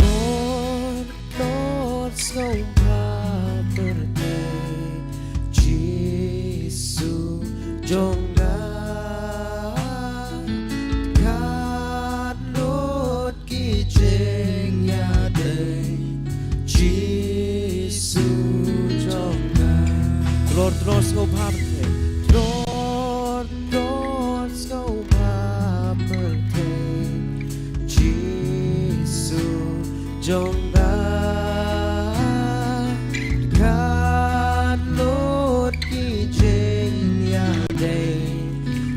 Lord, Lord, sngewbha pyrthei, Jisu jong nga. Kat lut ki jingïadei, Jisu jong nga. Lord, Lord, sngewbha pyrthei. Lord, Lord, sngewbha pyrthei, Jisu jong nga. Kat lut ki jingïadei,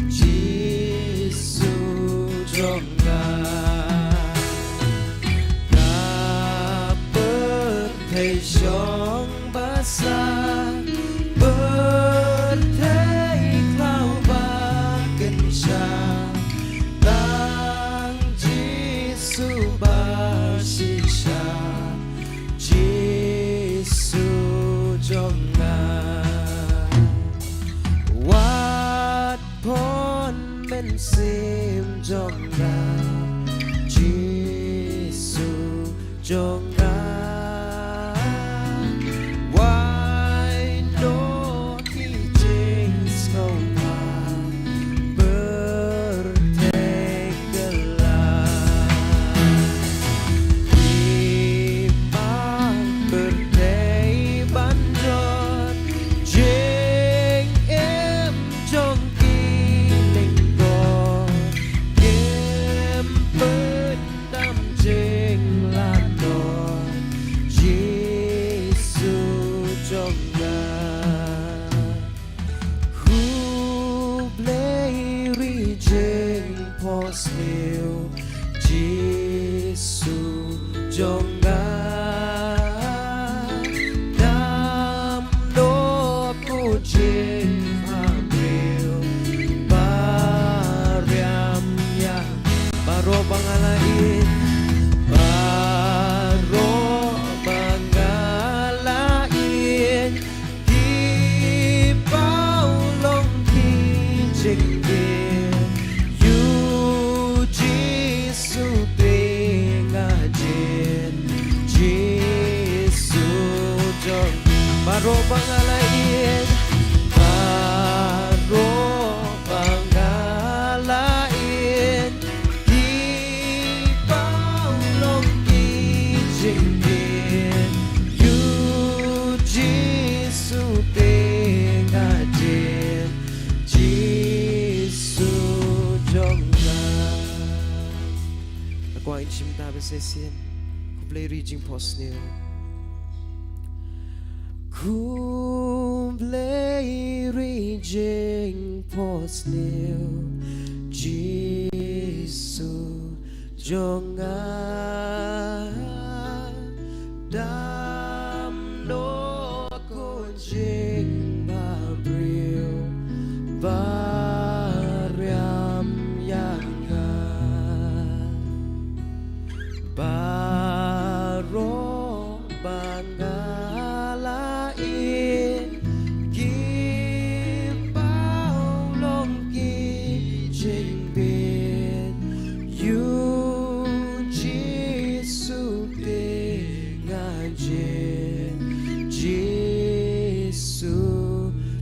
Jisu jong nga. Ka pyrthei shong basa, pyrthei khlaw ba kynsha, tang Jisu ba shisha, Jisu jong nga. Wat pon mynsiem jong nga, Jisu jong nga. Wai noh ki jingsngewbha pyrthei kylla. Ki ba pyrthei ban jot jingim jong ki lyngkor, kim pyndam jinglanot, Jisu jong nga. Khublei ri jingphohsniew, Jisu jong nga. Dam noh ko jingpha briew ba riam ïa nga. Baroh ba nga la ïeit, baroh ba nga la ïeit, ki paw long ki jingkit, ïa u Jisu te nga jied, Jisu jong. Baroh ba nga la ïeit, baroh ba nga la ïeit, ki paw long ki jingkit, ïa u Jisu te nga jied, Jisu jong nga. Nga kwah ngin shim bynta ba shisien. Khublei ri jingphohsniew. Khublei ri jingphohsniew, Jisu jong nga. Dam noh ko jingpha briew ba riam ïa nga. Baroh ba nga la ïeit, ki paw long ki jingbit, ïa u Jisu te nga jied, Jisu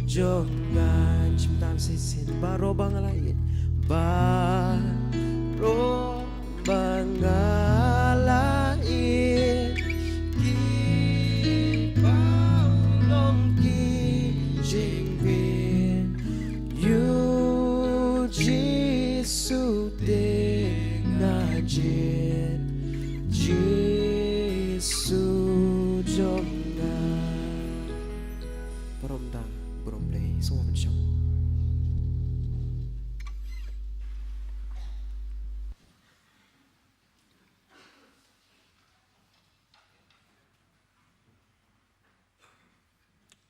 jong nga. Ngin shim bynta shisien. Baroh ba nga la ïeit, baroh ba nga la ïeit, ki paw long ki jingbit, ïa u Jisu te nga jied, Jisu jong nga. Burom da, burom Blei, sngewbha ban shong.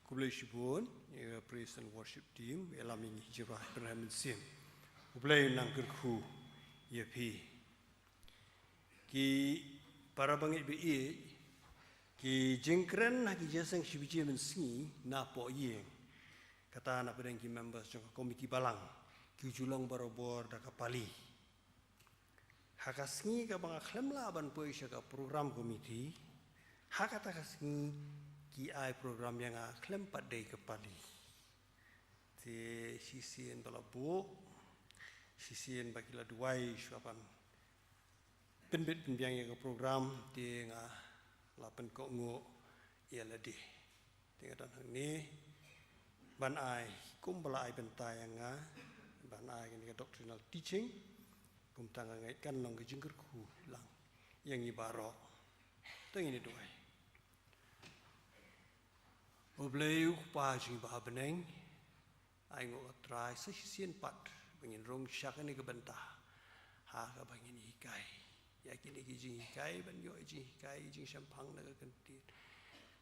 Khublei shibun ïa ka praise and worship team, ïalam ïa ngi jingrwai pynrem mynsiem. U Blei un nang kyrkhu ïa phi. Ki para bangeit ba ïeit, ki jingkren ha ki jingïaseng shibit mynsngi napoh ïing. Kata na pdeng ki members jong ka komiti balang, ki ju long barabor da ka pali. Ha ka sngi kaba nga khlem lah ban poi sha ka program committee, ha kata ka sngi ki ai program ïa nga khlem pat dei ka pali. Te shisien ba la buh, shisien ba ki la duwai shuwa ban pynbit pynbiang ïa ka program, te nga la pynkohnguh ïa lade. Te nga don hangne ban ai, kumba la ai bynta ïa nga, ban ai kane ka doctrinal teaching. Kumta nga ngeit kan long ka jingkyrkhu lang ïa ngi baroh. To ngin ïa duwai. U Blei u Kpa jong ngi ba ha bneng, ainguh ko Trai sa shisien pat ba ngin rung sha kane ka bynta ha kaba ngin hikai ïa kine ki jinghikai, ban ïoh jinghikai, jingshemphang na ka ktien,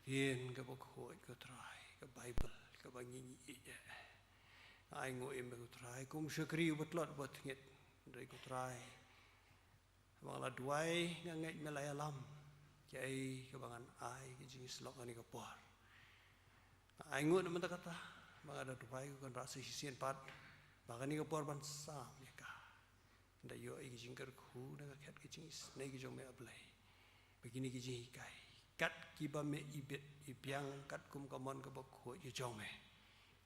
ktien kaba khuid ko Trai, ka Baibl kaba ngin ïeit. Nga ainguh ïa me ko Trai kum shakri uba tlot uba tngit. Hynrei ko Trai, ba nga la duwai nga ngeit me la ïalam kaei kaba ngan ai ka jingshlok kane ka por. Nga ainguh na mynta kata ba nga da duwai ko Kynrad sa shisien pat ba kane ka por ban sam ïa ka, nda ïoh ïa ka jingkyrkhu na ka khet ka jingisynei ka jong me A Blei. Ba kine ki jinghikai, kat kiba me ibit ibiang katkum ka mon kaba khuid ka jong me,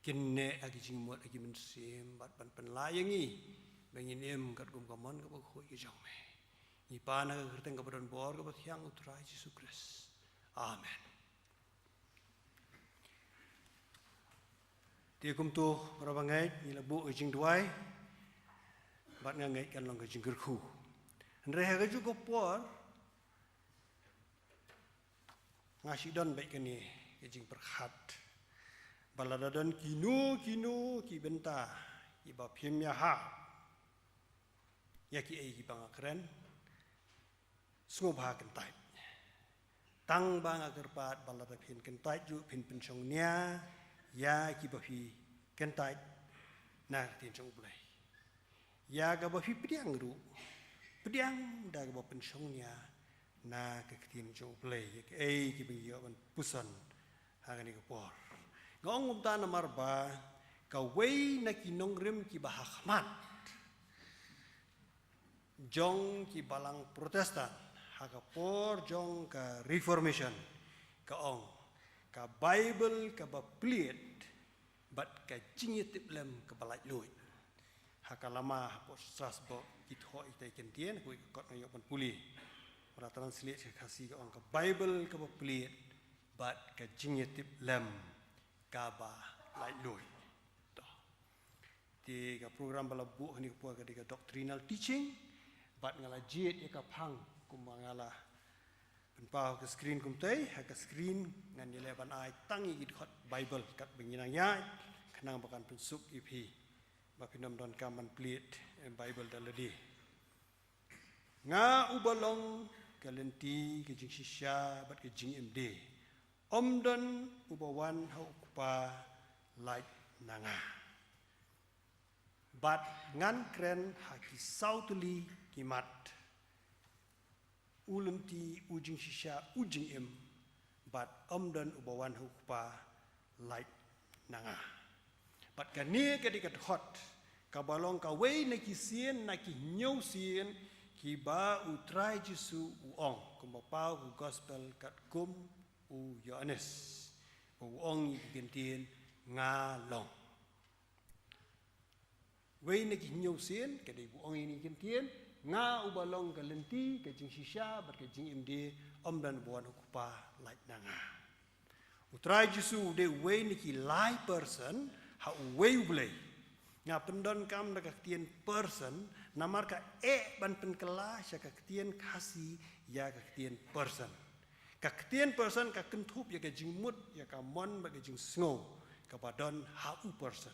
kin neh ha ki jingmut ha ki mynsiem bad ban pynlah ïa ngi ba ngin im katkum ka mon kaba khuid ka jong me. Ngi pan ha ka kyrteng kaba don bor kaba thiang U Trai Jisu Khrist. Amen. Te kumto para bangeit, ngi la buh ka jingduwai bad nga ngeit kan long ka jingkyrkhu. Hynrei ha kajuh ka por nga shu don beit kane ka jingpyrkhat ba lada don kino kino ki bynta kiba phim ïahap ïa kiei kiba nga kren, sngewbha kyntait. Tang ba nga kyrpad ba lada phin kyntait ruh phin pynshongnia ïa kiba phi kyntait na ka ktien jong U Blei. Ïa kaba phi pdiang ruh, pdiang da kaba pynshongnia na ka ktien jong U Blei ïa kiei kiba ngi ïoh ban puson ha kane ka por. Nga ong kumta namar ba kawei na ki nongrim kiba ha khmat jong ki balang Protestant ha ka por jong ka Reformation ka ong, ka Baibl kaba plied bad ka jingïatiplem kaba laitluid. Ha ka lama hapoh Strasbourg ki thoh ïa kita ki kyntien, kawei ka kot nga ïoh ban pule. Ba la translate sha Khasi ka ong, ka Baibl kaba plied bad ka jingïatiplem kaba laitluid. To. Te ka program ba la buh ha kane ka por ka dei ka doctrinal teaching, bad nga la jied ïa ka phang kumba nga la pynpaw ha ka screen kumtei. Ha ka screen ngan ïaleh ban ai tang ïa ki dkhot Baibl katba ngi nang ïaid, khnang ba kan pynsuk ïa phi ba phin ym donkam ban plied, eh, Baibl da lade. Nga uba long ka lynti, ka jingshisha bad ka jingim die, ym don uba wan ha U Kpa lait na nga. Bad ngan kren ha ki saw tylli ki mat: U lynti, U jingshisha, U jingim, bad ym don uba wan ha U Kpa lait na nga. Bad kane ka dei ka dkhot kaba long kawei na ki sien, na ki hynñiew sien kiba U Trai Jisu u ong, kumba paw ha ka Gospel katkum u Ïoannis, ba u ong ïa ki kyntien, "Nga long." Wei na ki hynñiew sien ka dei ba u ong ïa kine ki kyntien, "Nga uba long ka lynti, ka jingshisha bad ka jingim die, ym don uba wan ha U Kpa lait na nga." U Trai Jisu u dei uwei na ki lai person ha uwei U Blei. Nga pyndonkam da ka ktien person namar ka eh ban pynkylla sha ka ktien Khasi ïa ka ktien person. Ka ktien person ka kynthup ïa ka jingmut, ïa ka mon bad ka jingsngew kaba don ha u person.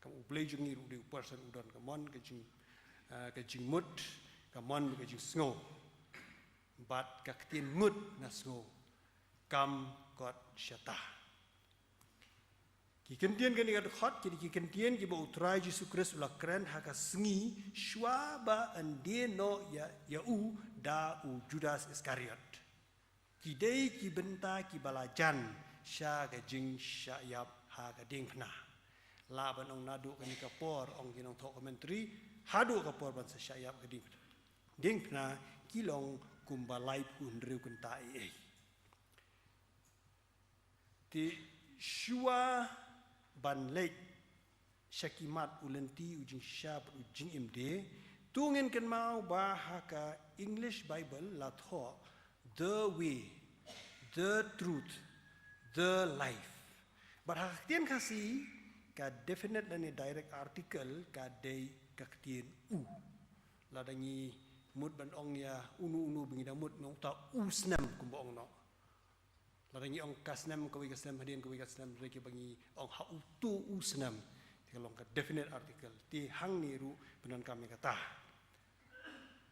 Kam U Blei jong ngi ruh u dei u person, u don ka mon, ka jing, eh, ka jingmut, ka mon, ka jingsngew. Bad ka ktien mut, nga sngew, kam kot shata. Ki Ki kyntien kane ka dkhot ki dei ki kyntien kiba U Trai Jisu Khrist u la kren ha ka sngi shuwa ba yn die noh ïa, ïa u da u Judas Iskariot. Ki dei ki bynta kiba la jan sha ka jingshah ïap ha ka diengphna. Lah ban ong naduh kane ka por, ong ki nongthoh commentary, haduh ka por ban sa shah ïap ka diengphna, diengphna ki long kumba laiphew hynriew kynta ei ei. Te shuwa ban leit sha ki mat u lynti, u jingshisha bad u jingim die, to ngin kynmaw ba ha ka English Bible la thoh the way, the truth, the life. Bad ha ka ktien Khasi ka definite lane direct article ka dei ka ktien u. Lada ngi mut ban ong ïa uno uno ba ngi da mut, ngi ong uta u snem kumba ong noh. Lada ngi ong ka snem, kawei ka snem, hadien kawei ka snem, hynrei kiba ngi ong ha uto u snem, te ka long ka definite article. Te hangne ruh pyndonkam ïa kata.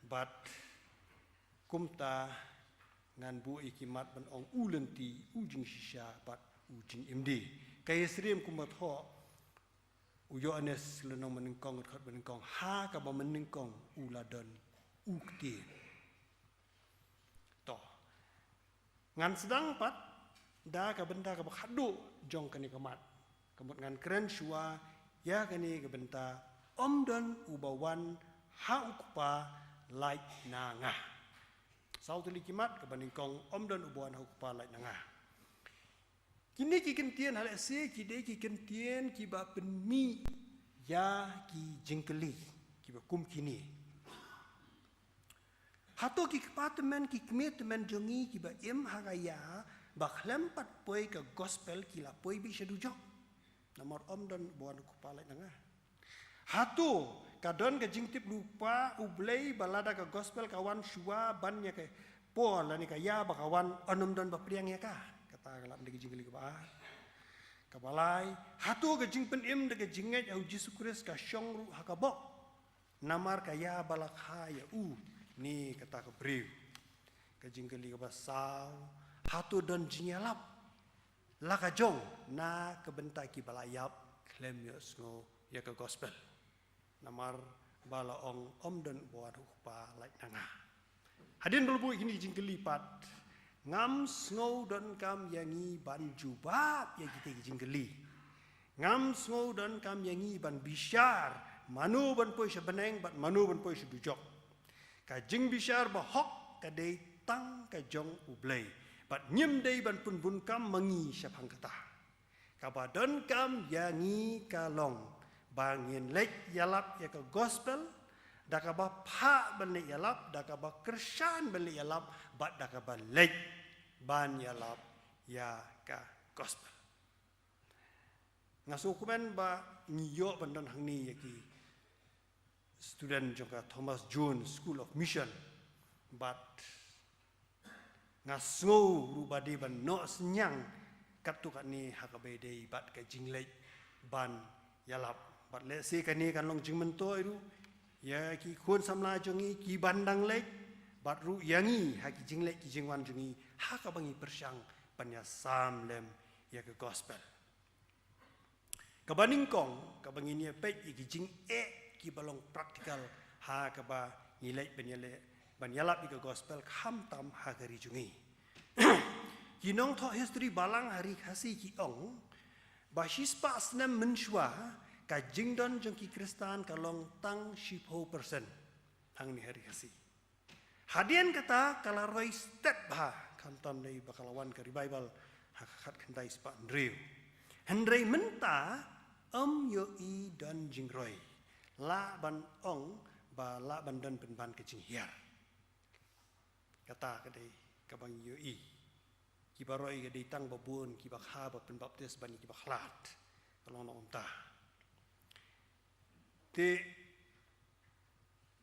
Bad kumta ngan buh ïa ki mat ban ong u lynti, u jingshisha bad u jingim die. Ka ïasyriem kumba thoh u Ïoannis lynnong banyngkong, dkhot banyngkong, ha kaba banyngkong u la don u ktien. To. Ngan sdang pat da ka bynta kaba khatduh jong kane ka mat. Ka mut ngan kren shuwa ïa kane ka bynta, ym don uba wan ha u Kpa lait na nga. Saw tylli ki mat, kaba nyngkong, ym don uba wan ha u Kpa lait na nga. Kine ki kyntien ha lehse ki dei ki kyntien kiba pynmih ïa ki jingkylli kiba kum kine. Hato ki kpa tymmen, ki kmie tymmen jong ngi kiba im ha ka ïa ba khlem pat poi ka gospel ki la poi beit sha dujok? Namar ym don ba wan u Kpa lait na nga. Hato ka don ka jingtip lypa U Blei ba lada ka gospel ka wan shuwa ban ïa ka por lane ka ïa ba ka wan, yn ym don ba pdiang ïa ka? Kata ka lah ban dei ka jingkylli kaba ar. Kaba lai, hato ka jingpynim da ka jingngeit ha u Jisu Khrist ka shong ruh ha ka bok? Namar ka ïa ba la kha ïa u ne kata ka briew. Ka jingkylli kaba saw, hato don jingïalap la ka jong na ka bynta kiba la ïap khlem ïohsngew ïa ka gospel? Namar ba la ong, ym don uba wan ha u Kpa lait na nga. Hadien ba la buh kine ki jingkylli pat, ngam sngew donkam ïa ngi ban jubab ïa kita ki jingkylli. Ngam sngew donkam ïa ngi ban bishar mano ban poi sha bneng bad mano ban poi sha dujok. Ka jingbishar bahok ka dei tang ka jong U Blei, bad ngim dei ban pynbunkam ma ngi shaphang kata. Kaba donkam ïa ngi ka long ba ngin leit ïalap ïa ka gospel da kaba phah ban leit ïalap, da kaba kyrshan ban leit ïalap, bad da kaba leit ban ïalap ïa ka gospel. Nga sngewkmen ba ngi ïoh ban don hangne ïa ki student jong ka Thomas Jones School of Mission. Bad nga sngew ruh ba dei ban noh synñiang katto katne ha kaba ïadei bad ka jingleit ban ïalap. Bad lehse kane kan long jingmyntoi ruh ïa ki khun samla jong ngi kiban dang leit, bad ruh ïa ngi ha ki jingleit ki jingwan jong ngi ha kaba ngi pyrshang ban ïasam lem ïa ka gospel. Kaba nyngkong, kaba ngin ïa peit ïa ki jingeh kiba long practical ha kaba ngi leit ban ïaleh, ban ïalap ïa ka gospel khamtam ha ka ri jong ngi. Ki nongthoh history balang ha ri Khasi ki ong ba shispah snem mynshuwa ka jingdon jong ki Khristan ka long tang shiphew percent hangne ha ri Khasi. Hadien kata ka la roi stet bha, khamtam dei ba ka la wan ka revival ha ka khatkhyndai spah hynriew. Hynrei mynta ym ïohi don jingroi. Lah ban ong ba lah ban don pynban ka jinghiar. Kata ka dei kaba ngi ïohi. Kiba roi ka dei tang ba bun, kiba kha ba pynbaptis ban ïa kiba khlad. Ka long na kumta. Te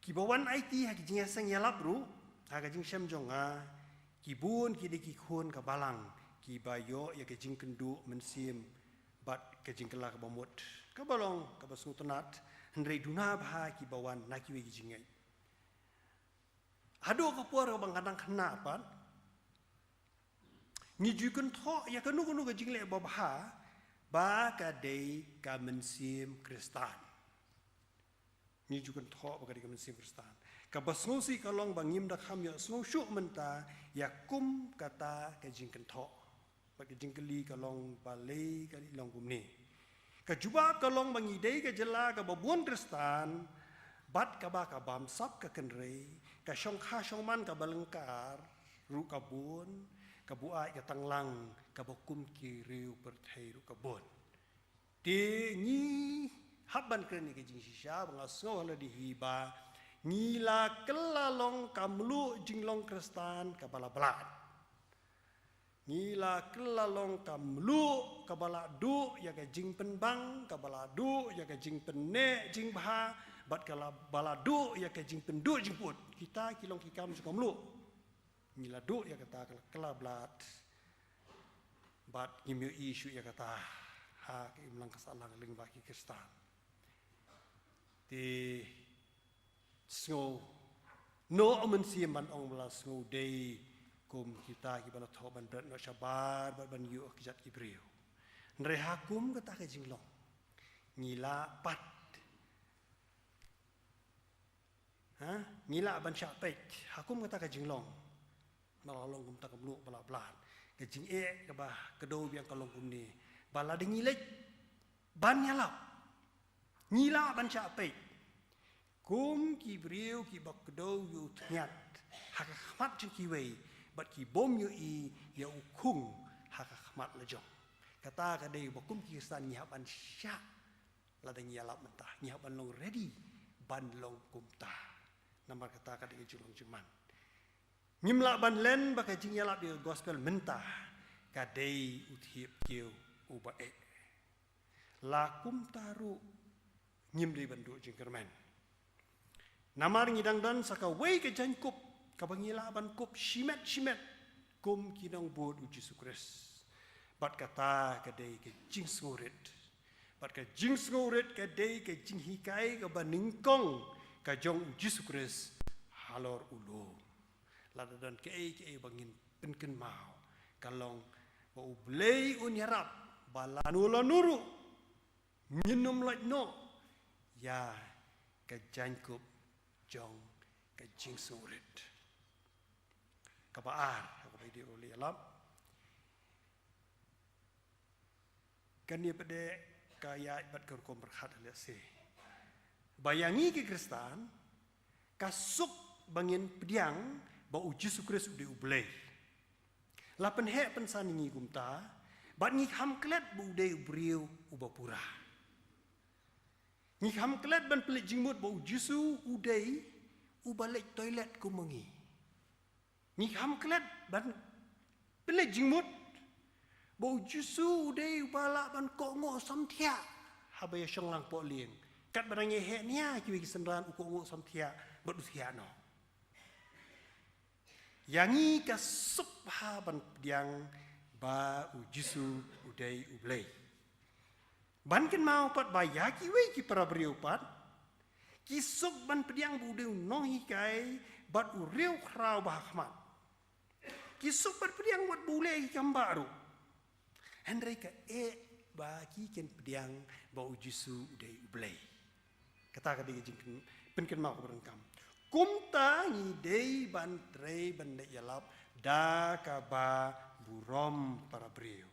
kiba wan aiti ha ki jingïaseng ïalap ruh, ha ka jingshem jong nga, ki bun ki dei ki khun ka balang kiba ïoh ïa ka jingkynduh mynsiem bad ka jingkylla kaba mut, kaba long kaba sngewtynnat, hynrei duna bha kiba wan na kiwei ki jingngeit. Haduh ka por kaba nga dang khynnah pat, ngi ju kynthoh ïa kano kano ka jingleh babha, ba ka dei ka mynsiem Khristan. Ngi ju kynthoh ba ka dei ka mynsiem Khristan. Kaba sngewsih ka long ba ngim da kham ïohsngew shuh mynta ïa kum kata ka jingkynthoh. Bad ka jingkylli ka long balei ka long kumne. Ka jubab ka long ba ngi dei ka jylla kaba bun Khristan, bad kaba ka bamsap ka kynrei, ka shongkha shongman kaba lyngkar ruh ka bun, ka buaid ka tanglang kaba kum ki riew pyrthei ruh ka bun. Te ngi hap ban kren ïa ka jingshisha ba nga sngew ha lade hi ba ngi la kylla long ka mluh jinglong Khristan kaba la blad. Ngi la kylla long ka mluh kaba la duh ïa ka jingpynbang, kaba la duh ïa ka jingpynneh jingbha, bad kaba la duh ïa ka jingpynduh jingput. Kita ki long ki kam jong ka mluh. Ngi la duh ïa kata ka la kylla blad. Bad ngim ïohi shuh ïa kata ha ka imlang ka sahlang lyngba ki Khristan. Te sngew, noh u mynsiem ban ong ba la sngew dei kum kita kiba la thoh ban bret noh shabar bad ban ïuh ha kjat ki briew. Hynrei ha kum kata ka jinglong ngi lah pat, ha, ngi lah ban shah peit ha kum kata ka jinglong. Ba la long kumta ka mluh ba la blad. Ka jingeh kaba kdew biang ka long kumne, ba lada ngi leit ban ïalap, ngi lah ban shah peit kum ki briew kiba kdew ïa u thñiat ha ka khmat jong kiwei, bad ki bym ïohi ïa u khung ha ka khmat la jong. Kata ka dei ba kum ki Khristan ngi hap ban shah, lada ngi ïalap mynta ngi hap ban long ready ban long kumta. Namar kata ka dei ka jinglong jingman. Ngim lah ban len ba ka jingïalap ïa ka gospel mynta ka dei u thiep kiew uba eh. La kumta ruh ngim dei ban duh jingkyrmen. Namar ngi dang don sa kawei ka jaiñkup kaba ngi lah ban kup shimet shimet kum ki nongbud u Jisu Khrist. Bad kata ka dei ka jingsngewrit. Bad ka jingsngewrit ka dei ka jinghikai kaba nyngkong ka jong u Jisu Khrist halor u lum. Lada don kaei kaei ba ngin pynkynmaw, ka long ba U Blei un ïarap ba lano lano ruh ngin ym lait noh ïa ka jaiñkup jong ka jingsngewrit. Kaba ar, kaba ïadei bad u leh ïalap. Kane pat de ka ïaid bad ka rukom pyrkhat lehse ba ïa ngi ki Khristan, ka suk ba ngin pdiang ba u Jisu Khrist u dei U Blei, la pynheh pynsan ïa ngi kumta, bad ngi kham klet ba u dei u briew uba pura. Ngi kham klet ban pynleit jingmut ba u Jisu u dei uba leit toilet kum ma ngi. Ngi kham klet ban pynleit jingmut ba u Jisu u dei uba lah ban kohnguh samthiah haba ïa shong lang pohlieng. Katba dang ïa heh nia kiwei ki synran u kohnguh samthiah bad u thiah noh. Ïa ngi ka suk bha ban pdiang ba u Jisu u dei U Blei. Ban kynmaw pat ba ïa kiwei ki para briew pat ki suk ban pdiang ba u dei u nonghikai bad u riewkhraw ba ha khmat. Ki suk ban pdiang wat ba u leh ki kam bah ruh. Hynrei ka eh ba ki kin pdiang ba u Jisu u dei U Blei. Kata ka dei ka jingpynkynmaw kaba donkam. Kumta ngi dei ban trei ban leit ïalap da kaba burom para briew.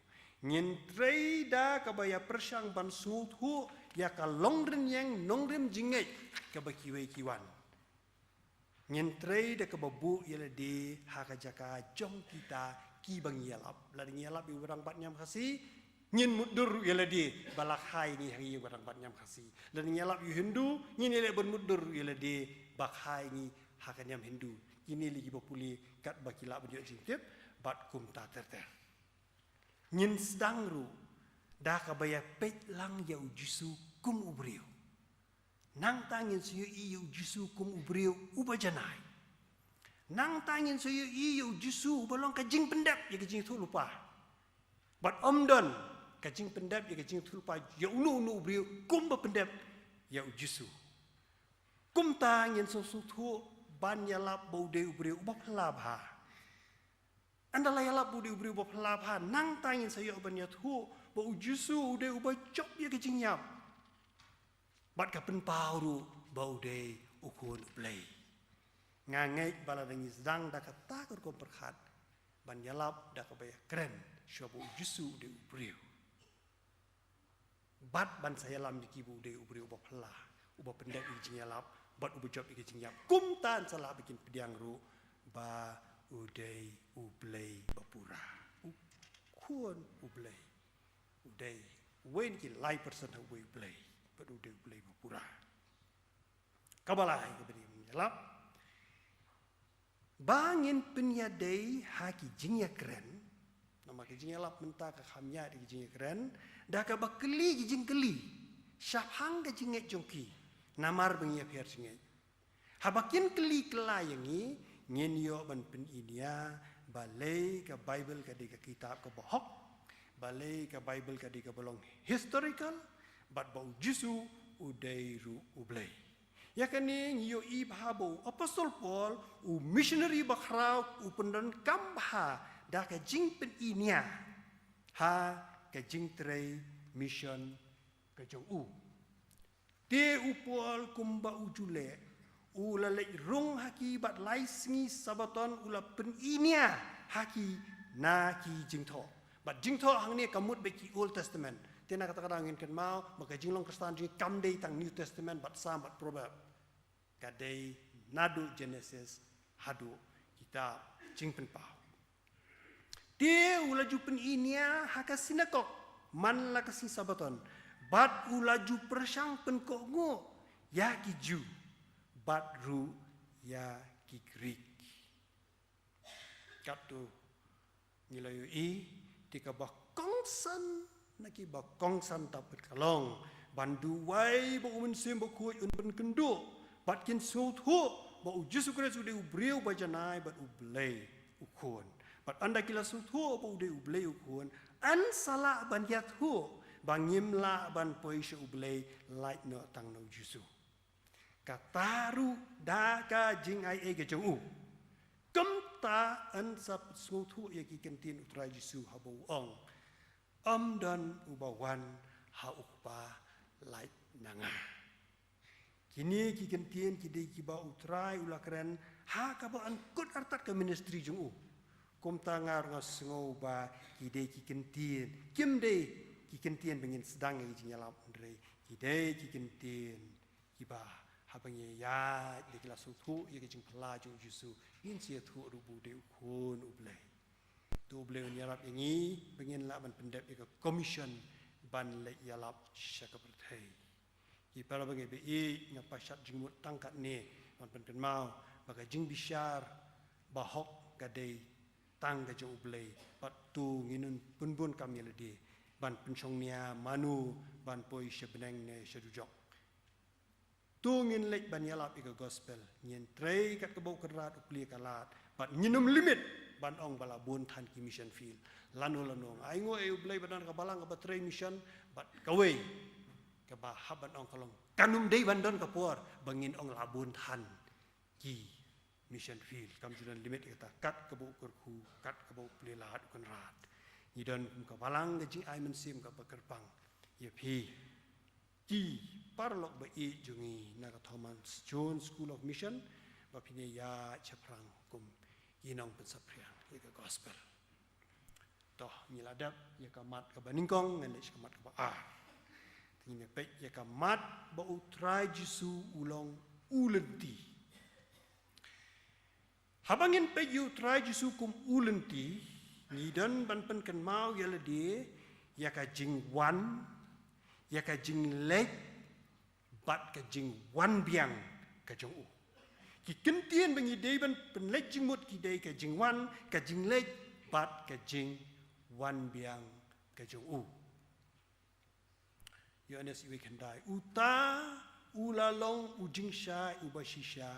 Ngin trei da kaba ïa pyrshang ban sngewthuh ïa ka longrynïeng nongrim jingngeit kaba kiwei ki wan. Ngin trei da kaba buh ïa lade ha ka jaka jong kita kiba ngi ïalap. Lada ngi ïalap ïa u rangbah niam Khasi, ngin mutdur ruh ïa lade ba la kha ïa ngi ha ïa u rangbah niam Khasi. Lada ngi ïalap ïa u Hindu, ngin ïaleh ban mutdur ruh ïa lade ba kha ïa ngi ha ka niam Hindu. Kine lei kiba pule katba ki lah ban ïoh jingtip bad kumta ter ter. Ngin sdang ruh da kaba ïa peit lang ïa u Jisu kum u briew. Nangta ngin sa ïohi ïa u Jisu kum u briew uba janai. Nangta ngin sa ïohi ïa u Jisu uba long ka jingpyndep ïa ka jingïathuhlypa. Bad ym don ka jingpyndep ïa ka jingïathuhlypa ïa uno uno u briew kumba pyndep ïa u Jisu. Kumta ngin sa sngewthuh ban ïalap ba u dei u briew uba phylla bha. Ynda la ïalap ba u dei u briew ba phylla bha, nangta ngin sa ïoh ban ïathuh ba u Jisu u dei uba jop ïa ka jingïap. Bad ka pynpaw ruh ba u dei u Khun u Blei. Nga ngeit ba lada ngi sdang da kata ka rukom pyrkhat ban ïalap da kaba ïakren shuwa ba u Jisu u dei u briew, bad ban sa ïalam ïa ki ba u dei u briew uba phylla, uba pyndep ïa ka jingïalap bad uba jop ïa ka jingïap, kumta yn sa lah ba kin pdiang ruh ba u dei u Blei ba pura, u Khun u Blei. U dei uwei na ki lai person ha uwei u Blei, bad u dei u Blei ba pura. Kaba lai kaba dei ban ïalap ba ngin pynïadei ha ki jingïakren. Namar ki jingïalap mynta ka kham ïaid ki jingïakren da kaba kylli ki jingkylli shaphang ka jingngeit jong ki, namar ba ngi ïapher jingngeit. Haba kin kylli kylla ïa ngi, ngin ïoh ban pyni nia balei ka Baibl ka dei ka kitab kaba hok, balei ka Baibl ka dei kaba long historical, bad ba u Jisu u dei ruh u Blei. Ïa kane ngi ïohi bha ba u Apostol Paul, u missionary bakhraw, u pyndonkam bha da ka jingpyni nia ha ka jingtrei mission ka jong u. Te u Paul kumba u ju leh, u la leit rung ha ki bad lai sngi Sabaton u la pyni nia ha ki na ki jingthoh. Bad jingthoh hangne ka mut beit ki Old Testament. Te na kata ka daw ngin kynmaw ba ka jinglong Khristan jong ngi kam dei tang New Testament bad Psalm bad Proverb. Ka dei naduh Genesis haduh kitab Jingpynpaw. Te u la ju pyni nia ha ka synagog man la ka sngi Sabaton, bad u la ju pyrshang pynkohnguh ïa ki Jiw bad ruh ïa ki Grik. Katto ngi la ïohi, te kaba kongsan na kiba kongsan ta pat ka long ban duwai ba u Mynsiem Bakhuid un pynkynduh bad kin sngewthuh ba u Jisu Khrist u dei u briew ba janai bad u Blei u Khun. Bad ynda ki la sngewthuh ba u dei u Blei u Khun, yn sa lah ban ïathuh ba ngim lah ban poi sha u Blei lait noh tang na u Jisu. Kata ruh da ka jingai ei ka jong u. Kumta yn sa sngewthuh ïa ki kyntien u Trai Jisu haba u ong, ym don uba wan ha u Kpa lait na nga. Kine ki kyntien ki dei kiba u Trai u la kren ha kaba yn kut artat ka ministry jong u. Kumta nga ruh nga sngew ba ki dei ki kyntien, kim dei ki kyntien ba ngin sdang ïa ki jingïalap, hynrei ki dei ki kyntien kiba haba ngi ïaid da ki la sngewthuh ïa ka jingphylla jong u Jisu, ngin sa ïathuh ruh ba u dei u Khun u Blei. To u Blei un ïarap ïa ngi ba ngin lah ban pyndep ïa ka commission ban leit ïalap sha ka pyrthei. Ki para bangeit ba ïeit, nga pynshad jingmut tang katne ban pynkynmaw ba ka jingbishar ba hok ka dei tang ka jong u Blei, bad to ngin ym pynbun kam ïa lade ban pynshong nia mano ban poi sha bneng ne sha dujok. To ngin leit ban ïalap ïa ka gospel, ngin trei kat kaba u Kynrad u plie ka lad, bad ngin ym limit ban ong ba la bun than ki mission field. Lano lano nga ainguh ïa u Blei ba don ka balang kaba trei mission, bad kawei kaba hap ban ong ka long, kan ym dei ban don ka por ba ngin ong la bun than ki mission field. Kam ju don limit ïa kata, kat kaba u kyrkhu, kat kaba u plie lad u Kynrad. Ngi don kum ka balang ka jingai mynsiem kaba kyrpang ïa phi ki paralok ba ïeit jong ngi na ka Thomas Jones School of Mission, ba phin ïaid shaphrang kum ki nongpynsaphriang ïa ka gospel. To, ngi la dep ïa ka mat kaba nyngkong, ngan leit sha ka mat kaba ar. Te ngin ïa peit ïa ka mat ba u Trai Jisu u long u lynti. Haba ngin peit ïa u Trai Jisu kum u lynti, ngi don ban pynkynmaw ïa lade ïa ka jingwan, ïa ka jingleit, bad ka jingwan biang ka jong u. Ki kyntien ba ngi dei ban pynleit jingmut ki dei ka jingwan, ka jingleit, bad ka jingwan biang ka jong u. Ïoannis wei khyndai. Uta u la long u jingshai uba shisha,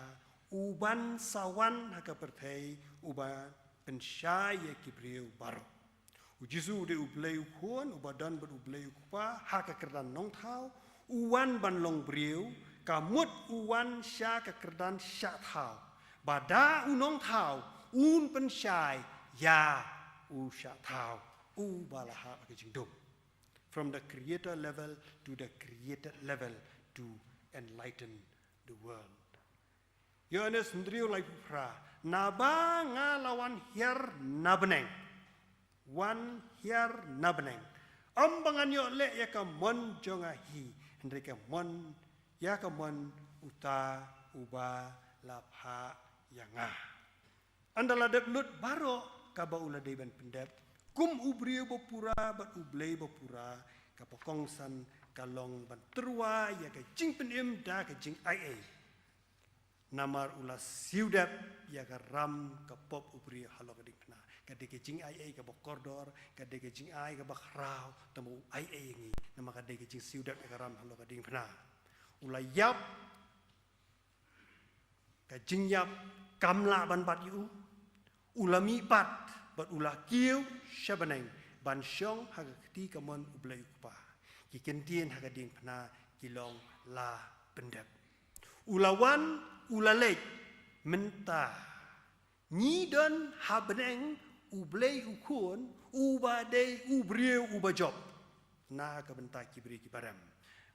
uban sa wan ha ka pyrthei, uba pynshai ïa ki briew baroh. U Jisu u dei u Blei u Khun, uba don bad u Blei u Kpa ha ka kyrdan nongthaw, u wan ban long briew, ka mut u wan sha ka kyrdan shah thaw. Ba da u nongthaw, un pynshai ïa u shah thaw, uba la hap ka jingdum. From the creator level to the created level to enlighten the world. Ïoannis hynriew laiphew phra, naba nga la wan hiar na bneng. Wan hiar na bneng. Ym ba ngan ïoh leh ïa ka mon jong nga hi, hynrei ka mon, ïa ka mon uta uba la phah ïa nga. Ynda la dep lut baroh kaba u la dei ban pyndep, kum u briew ba pura bad u Blei ba pura, kaba kongsan ka long ban tyrwa ïa ka jingpynim da ka jingaiei. Namar u la siew dep ïa ka ram ka pop u briew halor ka diengphna. Ka dei ka jingaiei kaba kordor, ka dei ka jingai kaba khraw, tang ba u aiei ïa ngi, namar ka dei ka jingsiew dep ïa ka ram halor ka diengphna. U la ïap, ka jingïap kam lah ban bat ïa u. U la mihpat bad u la kiew sha bneng ban shong ha ka kti kamon U Blei U Kpa. Ki kyntien ha ka diengphna ki long la pyndep. U la wan, u la leit, mynta ngi don ha bneng U Blei U Khun, uba dei u briew uba jop. Na ka bynta ki briew kiba rem.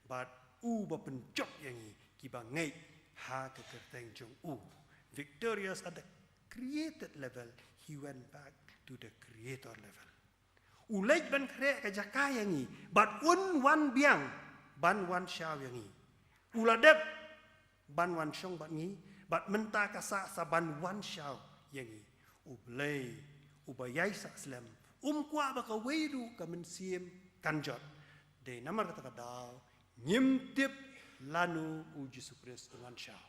Bad uba pynjop ïa ngi kiba ngeit ha ka kyrteng jong u. Victorious at the created level, he went back to the creator level. U leit ban khreh ka jaka ïa ngi, bad un wan biang ban wan shaw ïa ngi. U la dep ban wan shong bad ngi, bad mynta ka sah sa ban wan shaw ïa ngi. U Blei, uba ïai sah slem, um kwah ba kawei ruh ka mynsiem kan jot. Dei namar kata ka daw, ngim tip lano U Jisu Khrist un wan shaw.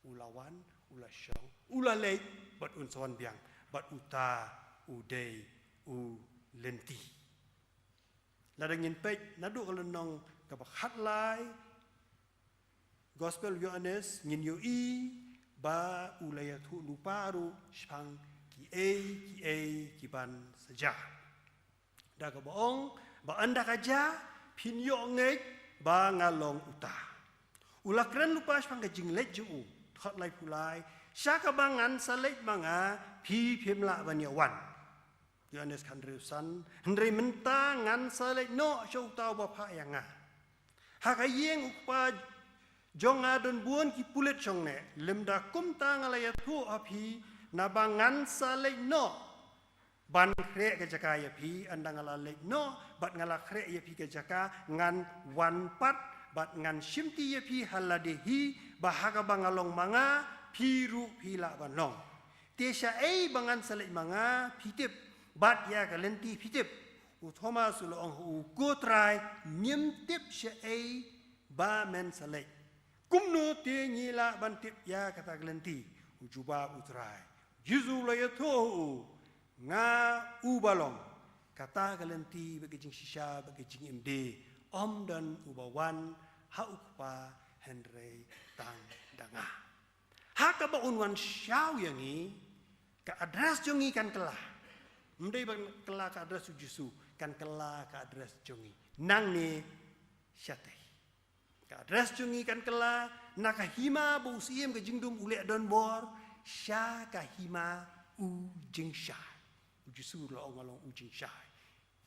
U la wan, u la shong, u la leit, bad un sa wan biang, bad uta u dei u lynti. Lada ngin peit naduh ka lynnong kaba khatlai, Gospel Ïoannis, ngin ïohi ba u la ïathuh lypa ruh shaphang kiei kiei kiban sa jia. Da kaba ong ba ynda ka jia, phin ïoh ngeit ba nga long uta. U la kren lypa shaphang ka jingleit jong u. Dkhot laiphew lai, sha kaba ngan sa leit ma nga, phi phim lah ban ïa wan. Ïoannis khathynriew san, hynrei mynta ngan sa leit noh sha uta uba phah ïa nga. Ha ka ïing U Kpa jong nga don bun ki pulit shongneh, lymda kumta nga la ïathuh ha phi, naba ngan sa leit noh ban khreh ka jaka ïa phi. Ynda nga la leit noh bad nga la khreh ïa phi ka jaka, ngan wan pat bad ngan shimti ïa phi ha lade hi, ba ha kaba nga long ma nga, phi ruh phi lah ban long. Te shaei ba ngan sa leit ma nga, phi tip, bad ïa ka lynti phi tip. U Thomas u la ong ha u, ko Trai, ngim tip shaei ba men sa leit. Kumno te ngi lah ban tip ïa kata ka lynti? U jubab U Trai. Jisu u la ïathuh ha u, nga uba long kata ka lynti bad ka jingshisha bad ka jingim de, ym don uba wan ha U Kpa hynrei tang da nga. Ha kaba un wan shaw ïa ngi, ka address jong ngi kan kylla. Ym dei ban kylla ka address U Jisu, kan kylla ka address jong ngi. Nangne shatei. Ka address jong ngi kan kylla na ka hima ba u Syiem ka jingdum u leh donbor, sha ka hima u jingshai. U Jisu u la ong, nga long u jingshai.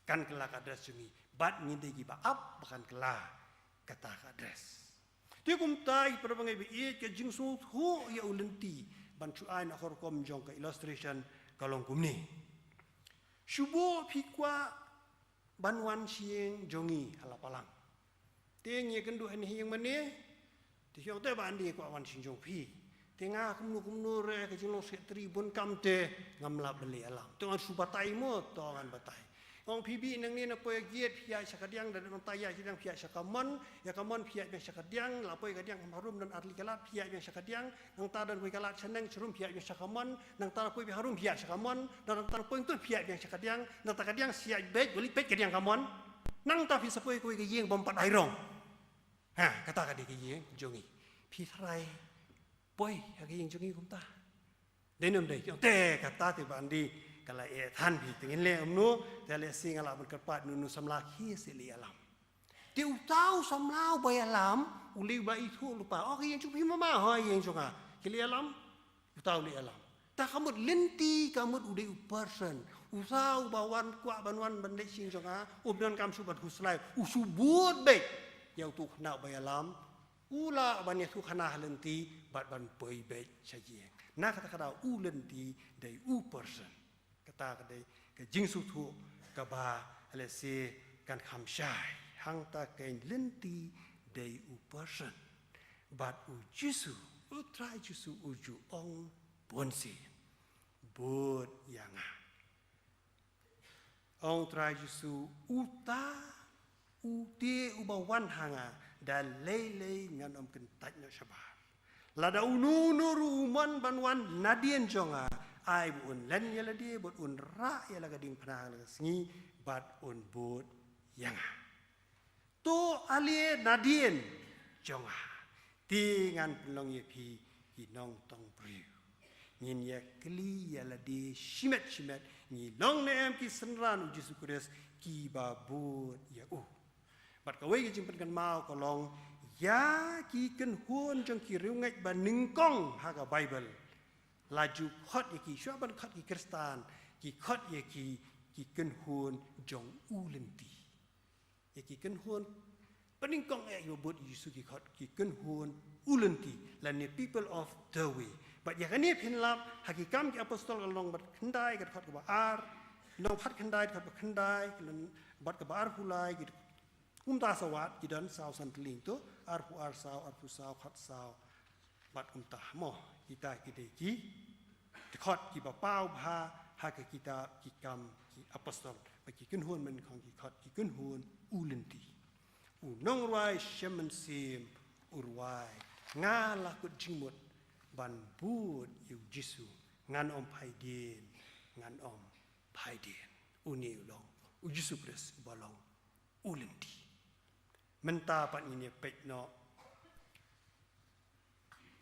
Kan kylla ka address jong ngi. Bad ngin dei kiba ap ba kan kylla kata ka address. Te kumta, ïa para bangeit ba ïeit, ka jingsngewthuh ïa u lynti ban shu ai na ka rukom jong ka illustration ka long kumne. Shu buh phi kwah ban wan sha ïing jong ngi ha Lapalang. Te ngi ïakynduh hangne ha ïing mane. Te phi ong, te Bah Andy, kwah wan sha ïing jong phi. Te nga kumno kumno re, ka jinglong secretary bun kam, te ngam lah ban leh ïalam. Te ngan shu batai mo, to ngan batai. Ong, phi bih nangne na poi gate, phi ïaid sha kadiang, da nangta ïaid sha kadiang phi ïaid sha kamon, ïa kamon phi ïaid biang sha kadiang, la poi kadiang harum don ar tylli ka lad, phi ïaid biang sha kadiang, nangta don wei ka lad shaneng sharum phi ïaid biang sha kamon, nangta la poi biang harum phi ïaid sha kamon, nangta la poi nangta phi ïaid biang sha kadiang, nangta kadiang shu ïaid beit, wali peit kadiang kamon. Nangta phi sa poi kawei ka ïing bym pat ai rong. Ha, kata ka dei ka ïing jong ngi. Phi tharai poi ha ka ïing jong ngi kumta? Dei ne ym dei? Te kata te Bah Andy, ka la eh than phi, te ngin leh kumno? Te lehse nga lah ban kyrpad na u samla khie seh leh ïalam. Te uta u samla uba ïalam u leh, ba ithuh lypa. Oh, ka ïing jong phi mama? Hooid, ïing jong nga. Khie leh ïalam? Uta u leh ïalam. Ta ka mut lynti, ka mut u dei u person. U sa uba wan kwah ban wan ban leit sha ïing jong nga, um donkam shuh ban khuslai, u shu bud beit ïa utu u khynnah uba ïalam. U lah ban ïathuh khana ha lynti bad ban poi beit sha ïing. Na kata ka daw u lynti dei u person. Kata ka dei ka jingsngewthuh kaba lehse kan kham shai. Hangta ka lynti dei u person. Bad u Jisu, u Trai Jisu u ju ong bun sien, bud ïa nga. Ong Trai Jisu, uta u te uba wan ha nga, da lei lei ngan ym kyntait noh shabar. Lada uno uno ruh u mon ban wan nadien jong nga, ai ba un len ïa lade bad un rah ïa la ka diengphna ha la ka sngi bad un bud ïa nga. To ale nadien jong nga, te ngan pynlong ïa phi ki nongtong briew. Ngin ïa kylli ïa lade shimet shimet, ngi long ne em ki synran u Jisu Khrist kiba bud ïa u. Bad kawei ka jingpynkynmaw ka long ïa ki kynhun jong ki riewngeit ba nyngkong ha ka Baibl. La ju khot ïa ki, shuwa ban khot ki Khristan, ki khot ïa ki ki kynhun jong u lynti. Ïa ki kynhun ba nyngkong eh ïa u bud Jisu ki khot ki kynhun u lynti, lane people of the way. Bad ïa kane phin lap ha Ki Kam ki Apostol ka lynnong ba khyndai ka dkhot kaba ar, lynnong khatkhyndai dkhot ba khyndai, bad kaba arphew lai ki, kumta sa wat, ki don saw san tylli to, arphew ar saw, arphew saw, khatsaw, bad kumta mo, kita ki dei ki dkhot kiba paw bha ha ka kitab Ki Kam ki Apostol, ba ki kynhun ba nyngkong ki khot ki kynhun u lynti. U nongrwai shem mynsiem u rwai, nga la kut jingmut ban bud ïa u Jisu, ngan ym phai dien, ngan ym phai dien. Une u long u Jisu Khrist uba long u lynti. Mynta pat ngin ïa peit noh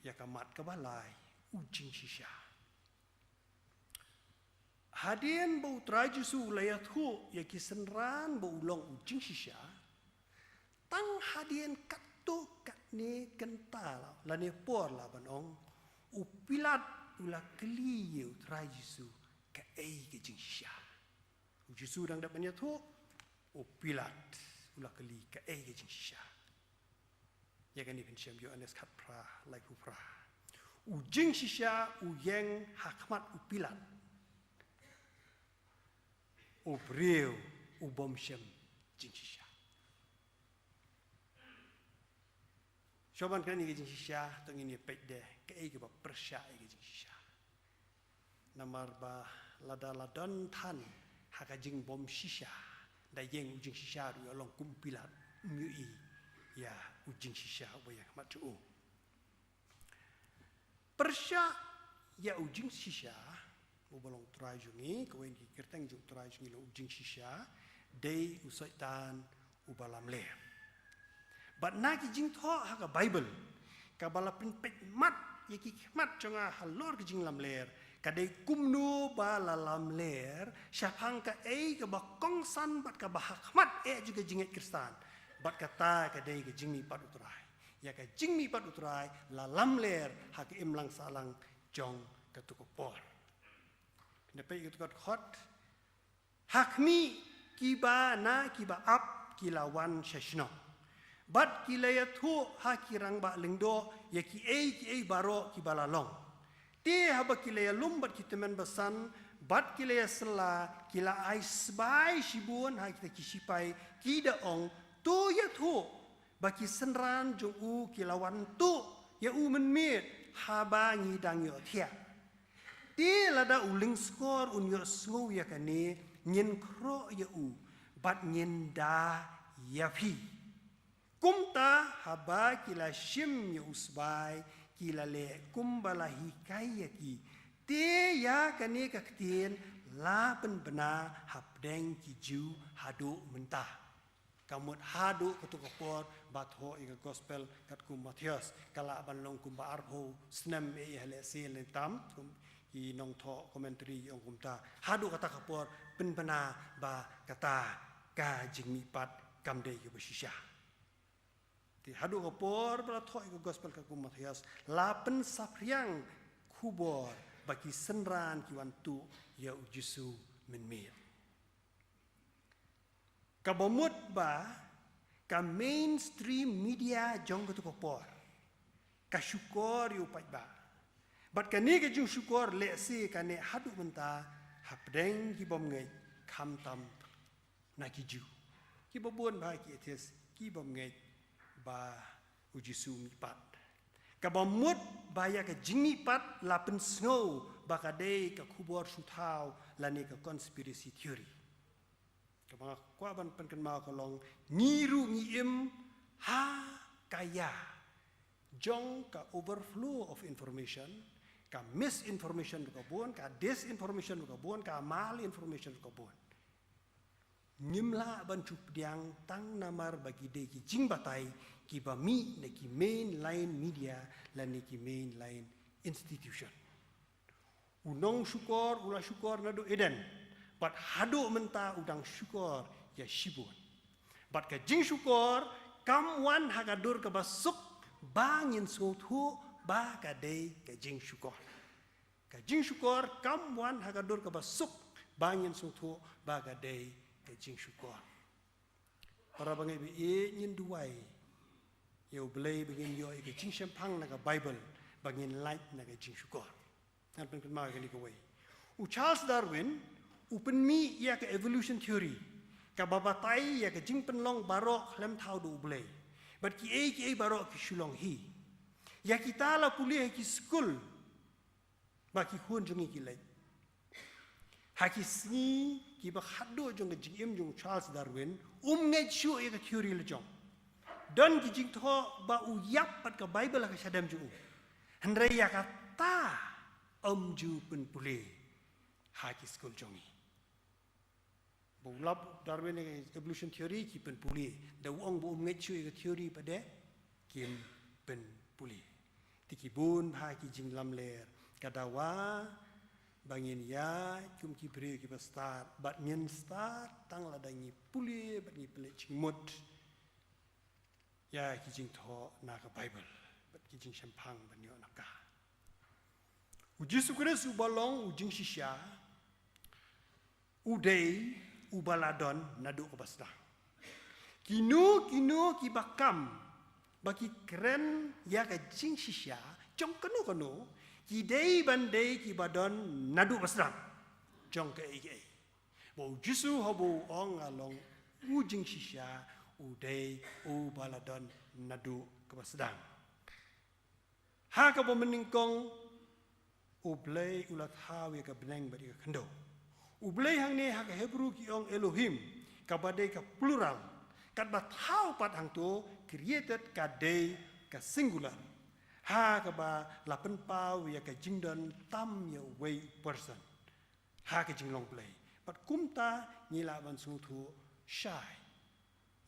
ïa ka mat kaba lai, u jingshisha. Hadien ba u Trai Jisu u la ïathuh ïa ki synran ba u long u jingshisha, tang hadien katto katne kynta la, lane por la ban ong, u Pilat u la kylli ïa u Trai Jisu kaei ka jingshisha. U Jisu dang dep ban ïathuh, u Pilat u la kylli kaei ka jingshisha. Ïa kane phin shem Ïoannis khatphra, laiphew phra. U jingshisha u ïeng ha khmat u Pilat. U briew u bym shem jingshisha. Shuwa ban kren ïa ka jingshisha, to ngin ïa peit de kaei kaba pyrshah ïa ka jingshisha. Namar ba lada la don than ha ka jingbym shisha, da ïeng u jingshisha ruh ïa long kum u Pilat, ym ïohi ïa u jingshisha uba ïeng ha khmat jong u. Pyrshah ïa u jingshisha uba long Trai jong ngi, kawei na ki kyrteng jong u Trai jong ngi long u jingshisha, dei u Soitan uba lamler. Bad na ki jingthoh ha ka Baibl, kaba la pynpeit mat ïa ki khmat jong nga halor ka jinglamler, ka dei kumno ba la lamler shaphang kaei kaba kongsan bad kaba ha khmat eh jong ka jingngeit Khristan. Bad kata ka dei ka jingmihpat u Trai. Ïa ka jingmihpat u Trai la lamler ha ka imlang sahlang jong katu ka por. Nda peit katu ka dkhot, ha khmih kiba na kiba ap ki la wan sha shnong, bad ki la ïathuh ha ki rangbah lyngdoh ïa kiei kiei baroh kiba la long. Te haba ki la ïalum bad ki tymmen basan bad ki la ïasylla, ki la ai sbai shibun ha kita ki shipai, ki da ong, to ïathuh ba ki synran jong u ki la wan tuh ïa u mynmiet haba ngi dang ïohthiah. Te lada u lyngskor un ïohsngew ïa kane, ngin khroh ïa u bad ngin da ïa phi. Kumta haba ki la shim ïa u sbai, ki la leh kumba la hikai ïa ki. Te ïa kane ka ktien la pynbna hapdeng ki Jiw haduh mynta. Ka mut haduh katu ka por ba thoh ïa ka gospel katkum Mathaios, ka lah ban long kumba arphew snem eh ïa lehse lyntam, kum ki nongthoh commentary ong kumta. Haduh kata ka por pynbna ba kata ka jingmihpat kam dei kaba shisha. Te haduh ka por ba la thoh ïa ka gospel katkum Mathaios, la pynsaphriang khubor ba ki synran ki wan tuh ïa u Jisu mynmiet. Kaba mut ba ka mainstream media jong katu ka por ka shukor ïa u paidbah. Bad kane ka jingshukor lehse ka neh haduh mynta hapdeng ki bym ngeit khamtam na ki Jiw. Kiba bun bha ki atheist, ki bym ngeit ba u Jisu mihpat. Kaba mut ba ïa ka jingmihpat la pynsngew ba ka dei ka khubor shu thaw lane ka conspiracy theory. Kaba nga kwah ban pynkynmaw ka long, ngi ruh ngi im ha ka ïa jong ka overflow of information, ka misinformation ruh ka bun, ka disinformation ruh ka bun, ka malinformation ruh ka bun. Ngim lah ban shu pdiang tang namar ba ki dei ki jingbatai kiba mih na ki mainline media lane ki mainline institution. U nongshukor u la shukor naduh Eden, bad haduh mynta u dang shukor ïa shibun. Bad ka jingshukor kam wan ha ka dur kaba suk ba ngin sngewthuh ba ka dei ka jingshukor. Ka jingshukor kam wan ha ka dur kaba suk ba ngin sngewthuh ba ka dei ka jingshukor. Para bangeit, ba ïeit, ngin duwai ïa U Blei ba ngin ïoh ïa ka jingshemphang na ka Baibl ba ngin lait na ka jingshukor. Ngan pynkynmaw ïa kane kawei. U Charles Darwin u pynmih ïa ka evolution theory, kaba batai ïa ka jingpynlong baroh khlem thaw da U Blei bad kiei kiei baroh ki shu long hi. Ïa kita la pule ha ki skul ba ki khun jong ngi ki leit. Ha ki sngi kiba khatduh jong ka jingim jong u Charles Darwin, um ngeit shuh ïa ka theory la jong. Don ki jingthoh ba u ïap bad ka Baibl ha ka shadem jong u. Hynrei ïa kata um ju pynpule ha ki skul jong ngi. Ba u lap Darwin ïa ka evolution theory ki pynpule. Da u ong ba um ngeit shuh ïa ka theory pat de kim pynpule. Te ki bun bha ki jinglamler. Ka dawa ba ngin ïaid kum ki briew kiba stad, bad ngin stad tang lada ngi pule bad ngi pynleit jingmut ïa ki jingthoh na ka Baibl bad ki jingshemphang ban ïoh na ka. U Jisu Khrist uba long u jingshisha u dei uba la don naduh kaba sdang. Kino kino kiba kam ba ki kren ïa ka jingshisha jong kano kano, ki dei ban dei kiba don naduh ba sdang jong kaei kaei. Ba u Jisu haba u ong nga long u jingshisha, u dei uba la don naduh kaba sdang. Ha kaba mynnyngkong U Blei u la thaw ïa ka bneng bad ïa ka khyndew. U Blei hangne ha ka Hebru ki ong Elohim, kaba dei ka plural. Katba thaw pat hangto, created, ka dei ka singular. Ha kaba la pynpaw ïa ka jingdon tam ïa uwei u person ha ka jinglong Blei. Bad kumta ngi lah ban sngewthuh shai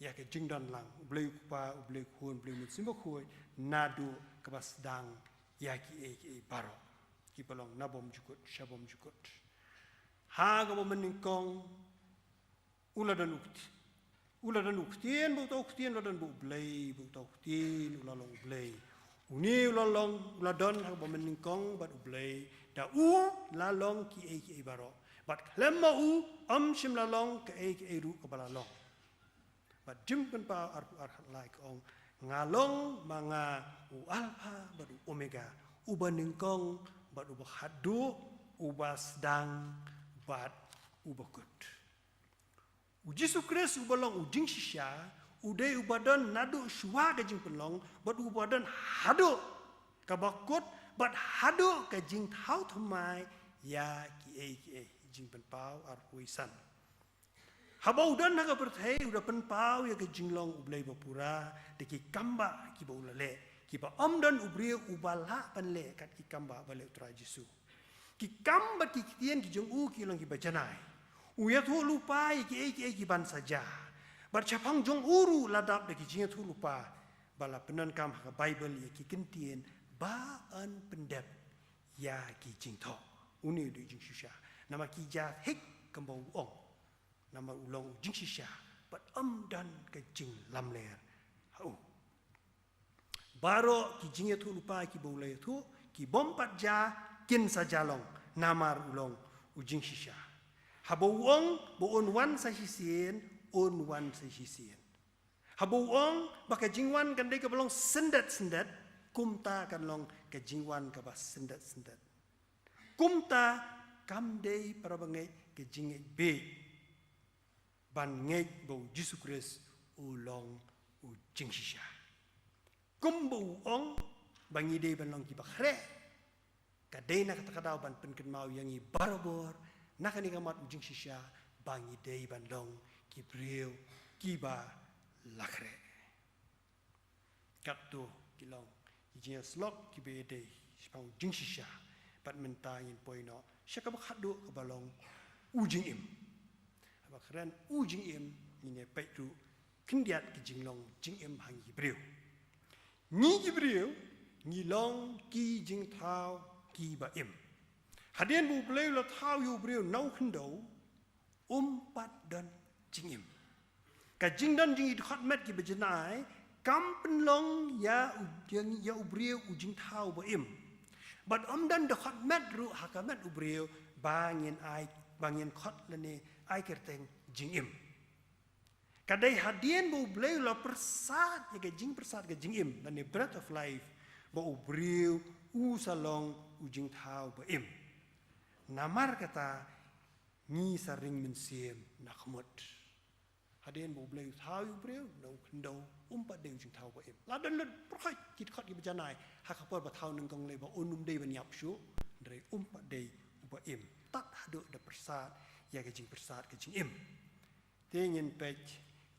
ïa ka jingdon lang U Blei U Kpa, U Blei U Khun, U Blei U Mynsiem Bakhuid, naduh kaba sdang ïa kiei kiei baroh kiba long nabym jukut shabym jukut. Ha kaba mynnyngkong u la don u kt-, u la don u ktien, bad uta u ktien u la don bad U Blei, bad uta u ktien u la long U Blei. Une u la long, u la don ha kaba mynnyngkong bad U Blei, da u la long kiei kiei baroh. Bad khlem ma u ym shym la long kaei kaei ruh kaba la long. Bad Jingpynpaw arphew ar khatlai ka ong, nga long ma nga u Alpha bad u Omega, uba nyngkong bad uba khatduh, uba sdang bad uba kut. U Jisu Khrist uba long u jingshisha, u dei uba don naduh shuwa ka jingpynlong, bad uba don haduh kaba kut, bad haduh ka jingthaw thymmai ïa kiei kiei. Jingpynpaw arphew san. Haba u don ha ka pyrthei u da pynpaw ïa ka jinglong U Blei ba pura da ki kam ba kiba u la leh, kiba ym don u briew uba lah ban leh kat ki kam ba ba leh U Trai Jisu. Ki kam bad ki ktien ki jong u ki long kiba janai. U ïathuh lypa ïa kiei kiei ki ban sa jia. Bad shaphang jong u ruh la dap da ki jingïathuh lypa ba la pyndonkam ha ka Baibl ïa ki kyntien ba yn pyndep ïa ki jingthoh. Une u dei u jingshisha. Namar ki jia thik kumba u ong. Namar u long u jingshisha bad ym don ka jinglamler ha u. Baroh ki jingïathuh lypa kiba u la ïathuh, ki bym pat jia, kin sa jia long, namar u long u jingshisha. Haba u ong ba un wan sa shisien, un wan sa shisien. Haba u ong ba ka jingwan kan dei kaba long syndet syndet, kumta kan long ka jingwan kaba syndet syndet. Kumta kam dei para bangeit ka jingngeit beit ban ngeit ba u Jisu Khrist u long u jingshisha. Kumba u ong ba ngi dei ban long kiba khreh, ka dei na kata ka daw ban pynkynmaw ïa ngi barabor na kane ka mat u jingshisha ba ngi dei ban long ki briew kiba la khreh. Katto ki long ki jingïasyllok kiba ïadei shaphang u jingshisha. Bad mynta ngin poi noh sha kaba khatduh kaba long u jingim. Haba kren u jingim ngin ïa peit ruh khyndiat ki jinglong jingim ha ngi ki briew. Ngi ki briew ngi long ki jingthaw kiba im. Hadien ba U Blei u la thaw ïa u briew na u khyndew, um pat don jingim. Ka jingdon jingïadkhot met kiba janai kam pynlong ïa u, ïa, ïa u briew u jingthaw ba im. Bad ym don dkhot met ruh ha ka met u briew ba ngin ai, ba ngin khot lane ai kyrteng jingim. Ka dei hadien ba U Blei u la pyrsad ïa ka jingpyrsad ka jingim lane breath of life, ba u briew u sa long u jingthaw ba im. Namar kata ngi sa ring mynsiem na khmut. Hadien ba U Blei u thaw ïa u briew na u khyndew, um pat dei u jingthaw ba im. La don lut pyrkhat ki dkhot kiba janai ha ka por ba thaw nyngkong lei ba un ym dei ban ïap shuh, hynrei um pat dei uba im. Tad haduh da pyrsad ïa ka jingpyrsad ka jingim. Te ngin peit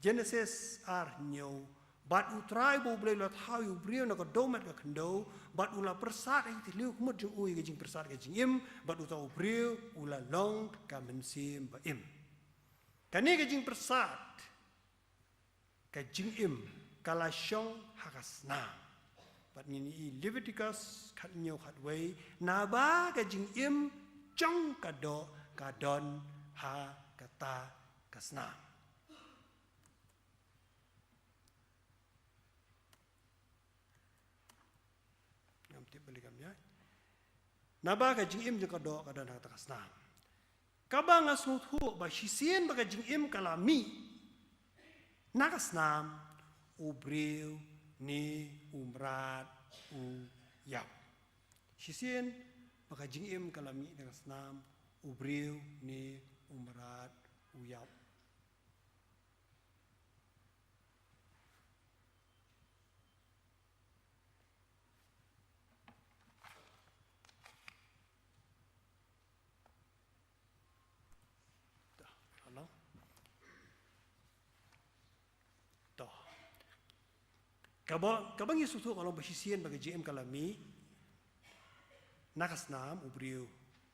Jenesis ar hynñiew. Bad U Trai ba U Blei u la thaw ïa u briew na ka dohnud ka khyndew, bad u la pyrsad ha ki thliew khmut jong u ïa ka jingpyrsad ka jingim, bad uta u briew u la long ka mynsiem ba im. Kane ka jingpyrsad ka jingim ka la shong ha ka snam. Bad ngin ïohi Leviticus khathynñiew khatwei, naba ka jingim jong ka doh ka don ha kata ka snam. Ngam tip balei kam ïa. Naba ka jingim jong ka doh ka don ha kata ka snam. Kaba nga sngewthuh ba shisien ba ka jingim ka la mih na ka snam, u briew ne u mrad u ïap. Shisien ba ka jingim ka la mih na ka snam, u briew ne u mrad u ïap. Dah, hello. Dah. Kaba, kaba ngi sngewthuh ka long ba shisien ba ka jingim ka la mih na ka snam, u briew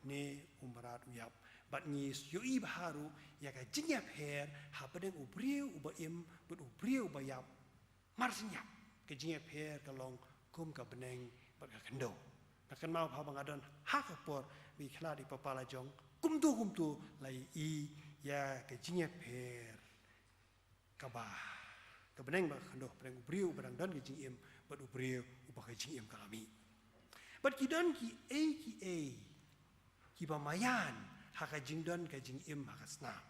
ne u mrad u ïap. Bad ngi ïohi bha ruh ïa ka jingïapher hapdeng u briew uba im bad u briew uba ïap. Mar shen ïap, ka jingïapher ka long kum ka bneng bad ka khyndew. Nga kynmaw bha ba nga don ha ka por ba i khlad i papa la jong, kumto kumto la ïohi ïa ka jingïapher kaba, ka bneng bad ka khyndew, bneng u briew uba dang don ka jingim bad u briew uba ka jingim ka la mih. Bad ki don kiei kiei kiba maïan ha ka jingdon ka jingim ha ka snam.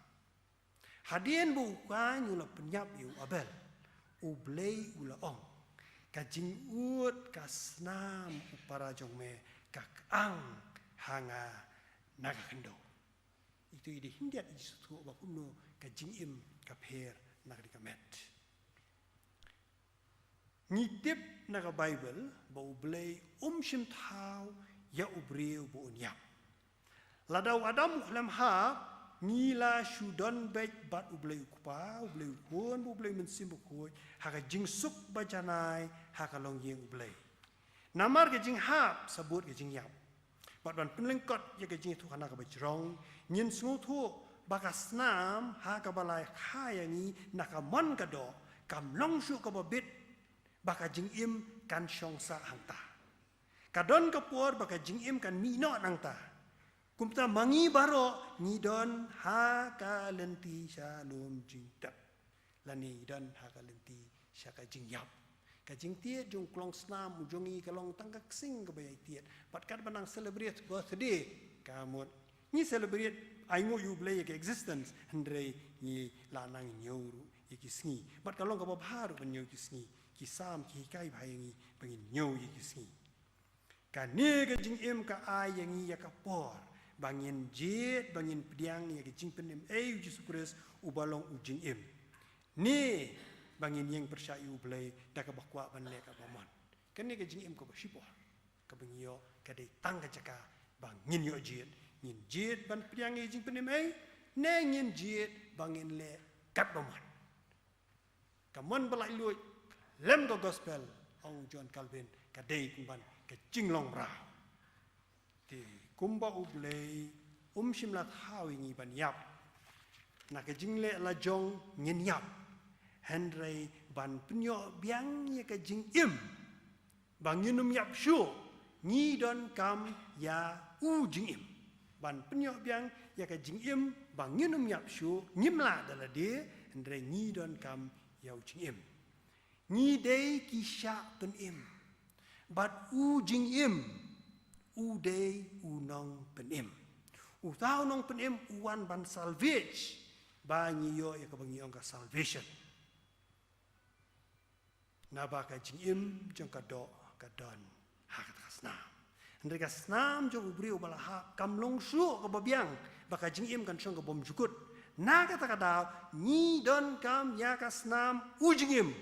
Hadien ba u Kain u la pynïap ïa u Abel, U Blei u la ong, ka jingud ka snam u para jong me ka kyang ha nga na ka khyndew. Ito i dei khyndiat i jingsngewthuh ba kumno ka jingim ka pher na ka dei ka met. Ngi tip na ka Baibl ba U Blei um shym thaw ïa u briew ba un ïap. Lada u Adam u khlem hap, ngi la shu don beit bad U Blei u Kpa, U Blei u Khun, U Blei Mynsiem Bakhuid, ha ka jingsuk ba janai, ha ka longïing U Blei. Namar ka jinghap sa bud ka jingïap. Bad ban pynlyngkot ïa ka jingïathuhkhana kaba jrong, ngin sngewthuh ba ka snam ha kaba la kha ïa ngi na ka mon ka doh, kam long shuh kaba bit ba ka jingim kan shong sah hangta. Ka don ka por ba ka jingim kan mih noh nangta. Kumta ma ngi baroh ngi don ha ka lynti sha lum jingtep, lane ngi don ha ka lynti sha ka jingïap. Ka jingtied jong u klong snam u jong ngi ka long tang ka ksing kaba ïai tied. Bad katba nang celebrate birthday, ka mut ngi celebrate, ai nguh ïa U Blei ïa ka existence, hynrei ngi la nang ñiew ruh ïa ki sngi. Bad ka long kaba bha ruh ban ñiew ki sngi. Ki Salm ki hikai bha ïa ngi ba ngin ñiew ïa ki sngi. Kane ka jingim ka ai ïa ngi ïa ka por ba ngin jied, ba ngin pdiang ïa ka jingpynim ei U Jisu Khrist uba long u jingim. Ne ba ngin ïeng pyrshah ïa U Blei da kaba kwah ban leh kaba mon. Kane ka jingim kaba shipor kaba ngi ïoh ka dei tang ka jaka ba ngin ïoh jied. Ngin jied ban pdiang ïa ka jingpynim ei, ne ngin jied ba ngin leh katba mon. Ka mon ba laitluid lem ka gospel, ong John Calvin, ka dei pynban ka jinglong mraw. Te kumba U Blei um shym la thaw ïa ngi ban ïap na ka jingleh la jong ngin ïap, hynrei ban pynïoh biang ïa ka jingim ba ngin ym ïap shuh, ngi donkam ïa u jingim. Ban pynïoh biang ïa ka jingim ba ngin ym ïap shuh, ngim lah da lade, hynrei ngi donkam ïa u jingim. Ngi dei ki shah pynim, bad u jingim u dei u nongpynim. Uta u nongpynim u wan ban salvage, ba ngi ïoh ïa kaba ngi ong ka salvation. Naba ka jingim jong ka doh ka don ha kata ka snam. Hynrei ka snam jong u briew uba la hap kam long shuh kaba biang ba ka jingim kan shong ka bymjukut. Na kata ka daw ngi donkam ïa ka snam u jingim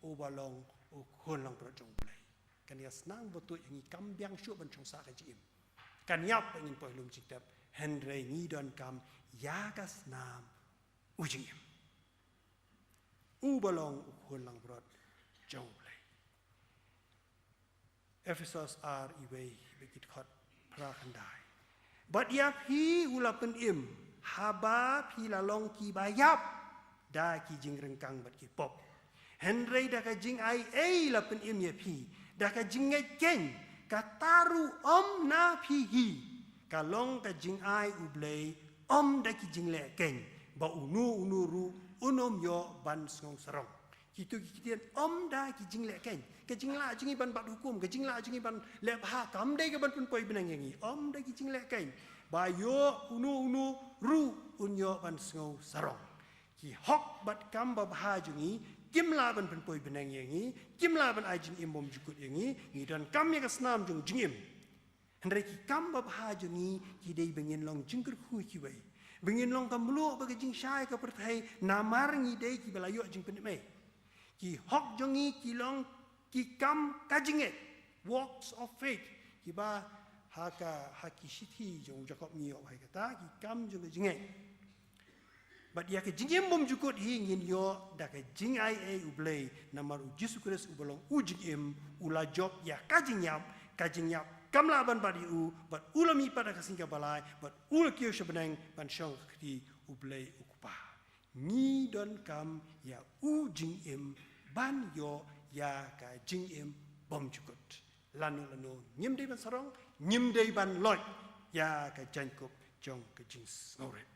uba long u khun langbrot jong U Blei. Kane ka snam ba tuid ïa ngi kam biang shuh ban shong sah ka jingim. Kan ïap ba ngin poi lum jingtep, hynrei ngi donkam ïa ka snam u jingim uba long u khun langbrot jong U Blei. Ephesos ar, iwei bad ki dkhot phra khyndai. Bad ïa phi u la pynim haba phi la long kiba ïap da ki jingryngkang bad ki pop. Hynrei da ka jingai ei la pynim ïa phi, da ka jingngeit keiñ, kata ruh ym na phi hi. Ka long ka jingai U Blei, ym da ki jingleh keiñ, ba uno uno ruh un ym ïoh ban sngew sarong. Kito ki ktien ym da ki jingleh keiñ. Ka jinglah jong ngi ban bat hukum, ka jinglah jong ngi ban leh bha, kam dei ka ban pynpoi bneng ïa ngi. Ym da ki jingleh keiñ, ba ïoh uno uno ruh un ïoh ban sngew sarong. Ki hok bad kam babha jong ngi kim lah ban pynpoi bneng ïa ngi, kim lah ban ai jingim bymjukut ïa ngi. Ngi donkam ïa ka snam jong jingim. Hynrei ki kam babha jong ngi ki dei ba ngin long jingkyrkhu ïa kiwei, ba ngin long ka mluh bad ka jingshai ka pyrthei, namar ngi dei kiba la ïoh jingpynim ei. Ki hok jong ngi ki long ki kam ka jingngeit, works of faith, kiba ha ka, ha ki shithi jong u Jakob ngi ïoh bha ïa kata, ki kam jong ka jingngeit. Bad ïa ka jingim bymjukut hi ngin ïoh da ka jingai ei U Blei, namar U Jisu Khrist uba long u jingim u la jop ïa ka jingïap, ka jingïap kam lah ban bat ïa u, bad u la mihpat ha ka sngi kaba lai, bad u la kiew sha bneng ban shong ha ka kti U Blei U Kpa. Ngi donkam ïa u jingim ban ïoh ïa ka jingim bymjukut. Lano lano ngim dei ban sarong, ngim dei ban loit ïa ka jaiñkup jong ka jingsngewrit.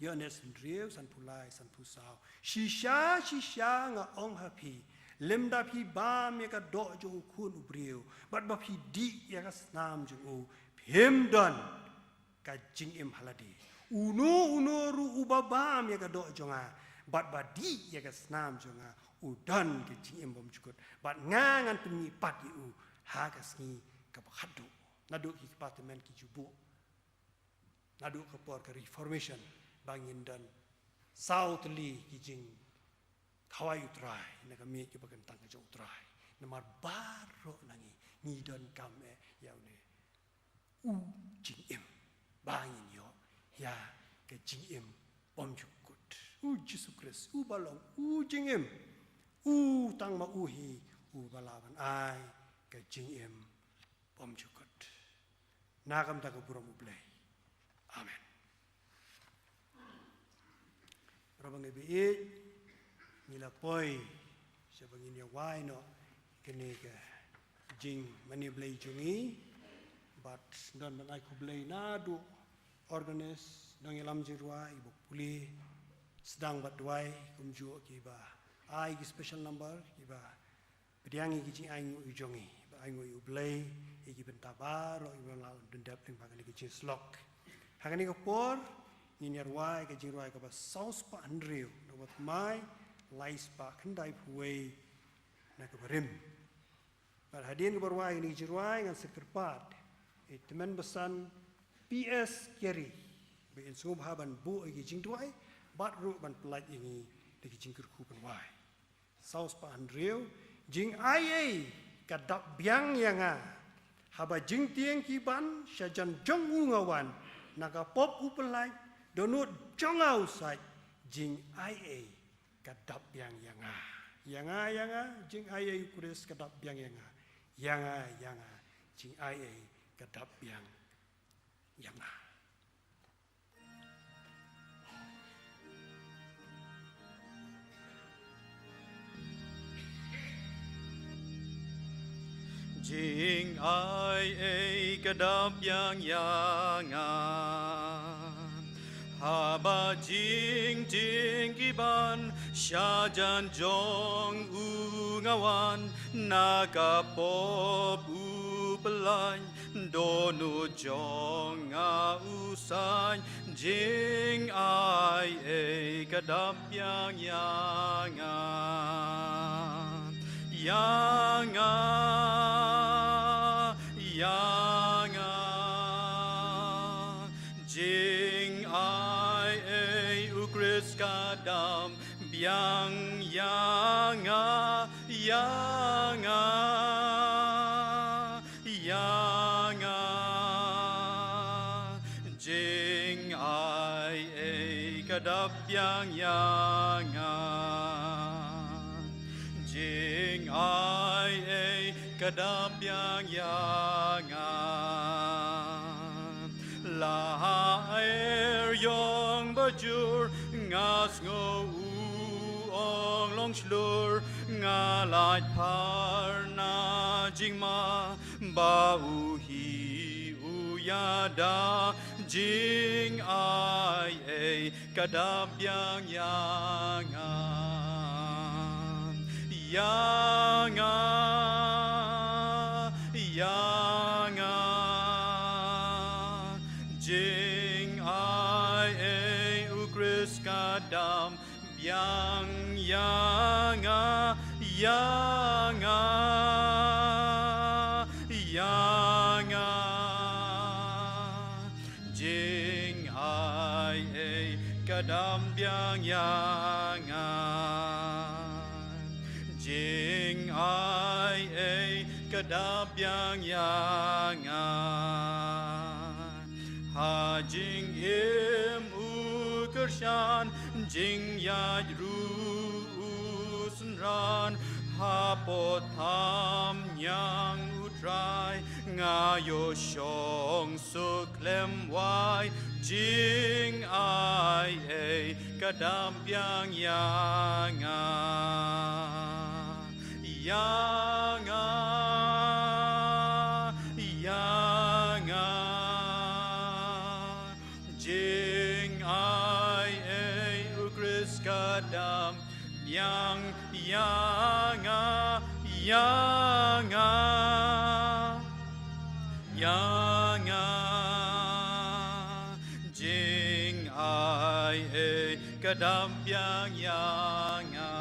Ïoannis hynriew, sanphew lai, sanphew saw. Shisha, shisha nga ong ha phi, lymda phi bam ïa ka doh jong u Khun u briew, bad ba phi dih ïa ka snam jong u, phim don ka jingim ha lade. Uno uno ruh uba bam ïa ka doh jong nga, bad ba dih ïa ka snam jong nga, u don ka jingim bymjukut. Bad nga ngan pynmihpat ïa u ha ka sngi kaba khatduh. Naduh ki kpa tymmen ki ju buh naduh ka por ka Reformation, ba ngin don saw tylli ki jingkhawai U Trai na ka miej kaba kyntang ka jong U Trai. Namar baroh na ngi ngi donkam eh ïa une u jingim, ba ngin ïoh ïa ka jingim bymjukut. U Jisu Khrist uba long u jingim, u tang ma u hi uba lah ban ai ka jingim bymjukut. Na ka bynta ka burom U Blei. Amen. Para bangeit ba ïeit, ngi la poi sha ba ngin ïa wai noh kane ka jingmane Blei jong ngi. Bad don ban ai khublei naduh organist, nongïalam jingrwai, i ba pule, sdang bad duwai, kumjuh ki ba ai ki special number, kiba pdiang ïa ki jingainguh ïa jong ngi, ba ainguh ïa U Blei ïa ki bynta baroh kiba la don dep lyngba kane ka jingïasyllok. Ha kane ka por ngin ïa rwai ka jingrwai kaba saw spah hynriew na kaba thymmai lai spah khyndai phew wei na kaba rim. Bad hadien kaba rwai kane ka jingrwai ngan sa kyrpad ïa i tymmen basan P S Carey ba in sngewbha ban buh ïa ki jingduwai bad ruh ban pyllait ïa ngi da ki jingkyrkhu pynwai. Saw spah hynriew. Jingai ei ka dap biang ïa nga, haba jingtieng ki ban sha jan jong u nga wan, na ka pop u pyllait, dohnud jong nga u sait. Jingai ei ka dap biang ïa nga. Ïa nga, ïa nga, jingai ei U Khrist ka dap biang ïa nga. Ïa nga, ïa nga, jingai ei ka dap biang ïa nga. Jingai ei ka dap biang ïa nga, haba jingtieng ki ban sha jan jong u nga wan, na ka pop u pyllait, dohnud jong nga u sait. Jingai ei ka dap biang ïa nga. Ïa nga, ïa nga. Jingai ei U Khrist ka dap biang ïa nga, ïa nga, ïa nga. Jingai ei ka dap biang ïa nga. Jingai ei ka dap biang ïa nga. La haer ïong ba jur, nga sngew u ong long shlur, nga lait phar na jingma, ba u hi u ïada. Jingai ei ka dap biang ïa nga. Ïa nga, ïa nga. Jingai ei U Khrist ka dap biang ïa nga, ïa nga, ïa nga. Jingai ei ka dap biang ïa nga. Jingai ei ka dap biang ïa nga. Ha jingim u kyrshan, jingïaid ruh u synran, hapoh tham ñiang U Trai, nga ïoh shong suk khlem wai. Jingai ei ka dap biang ïa nga. Ïa nga, ïa nga. Jingai ei U Khrist ka dap biang ïa nga, ïa nga, ïa nga. Jingai ei ka dap biang ïa nga.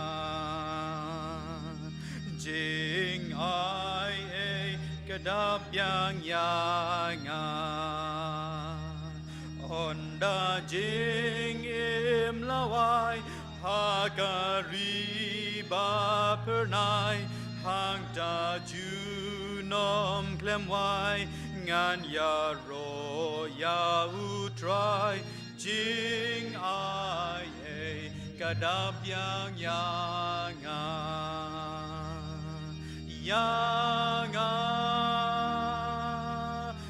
Jingai ei ka dap biang ïa nga. Ynda jingim la wai ha ka ri ba phyrnai, hangta junom khlem wai, ngan ïaroh ïa U Trai. Jingai ei ka dap biang ïa nga. Ïa nga,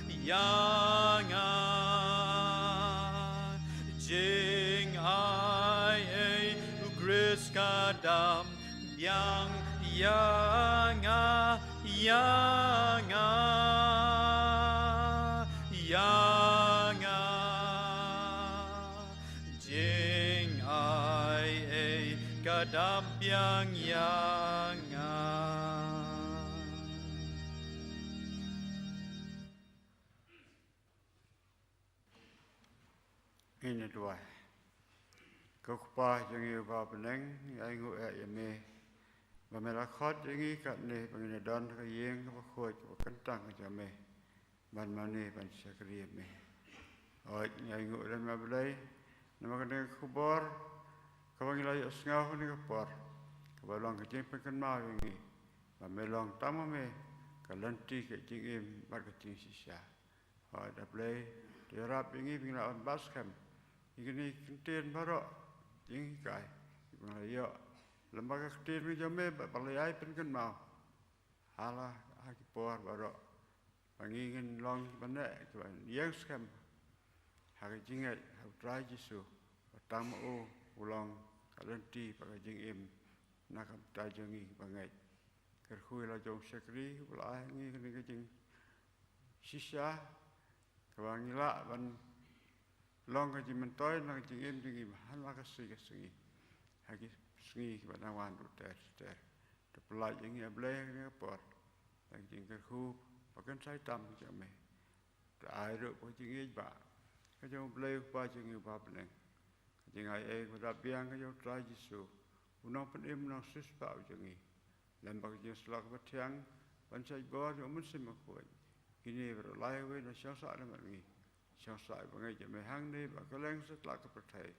ïa nga. Jingai ei U Khrist ka dap biang ïa nga, ïa nga, ïa nga. Jingai ei ka Dap biang ïa nga. Ngin ïa duwai. Ko Kpa jong ngi uba ha bneng, ngi ainguh ïa me ba me la khot ïa ngi katne ba ngin ïa don ha ka ïing kaba khuid kaba kyntang ka jong me, ban mane ban shakri ïa me. Hooid, ngi ainguh ïa me Blei namar kane ka khubor kaba ngi la ïohsngew ha kane ka por, kaba long ka jingpynkynmaw ïa ngi ba me long tang ma me ka lynti ka jingim bad ka jingshisha. Hooid A Blei, to ïarap ïa ngi ba ngin lah ban bat skhem ïa kine ki ktien baroh, jinghikai kiba ngi la ïoh lyngba ka ktien ka jong me ba la ïai pynkynmaw ha la ha ki por baroh, ba ngin long kiba neh kiba ïeng skhem ha ka jingngeit ha U Trai Jisu, ba tang ma u u long ka lynti bad ka jingim na ka bynta jong ngi kiba ngeit. Kyrkhu ïa la jong u shakri uba la ai ha ngi kane ka jingshisha kaba ngi lah ban long ka jingmyntoi na ka jingim jong ngi ha la ka sngi ka sngi, ha ki sngi kiba dang wan ruh ter ter. To pyllait ïa ngi A Blei ha kane ka por da ka jingkyrkhu ba kan sa ïai tam ka jong me. To ai ruh ba ka jingïeit ba ka jong U Blei U Kpa jong ngi uba ha bneng, ka jingai ei kaba dap biang ka jong U Trai Jisu, u nongpynim nongsiewspah u jong ngi, lem bad ka jingsyllok kaba thiang ban shait bor jong U Mynsiem Bakhuid, kine baroh lai wei na shong sah lem bad ngi, shong sah bad ngi jong me hangne bad kylleng satlak ka pyrthei,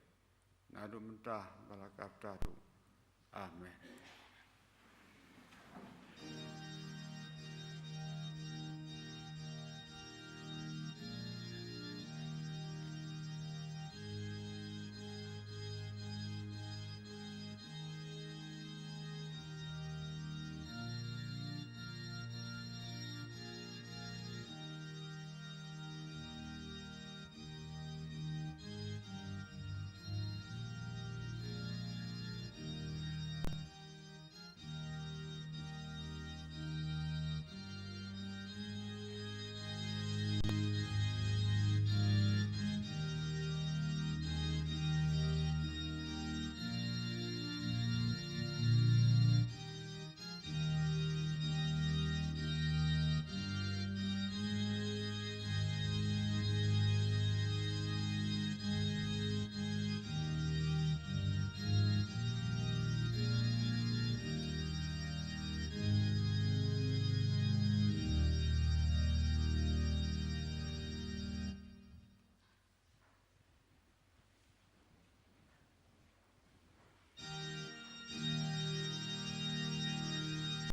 naduh mynta bad la ka rta ruh. Amen.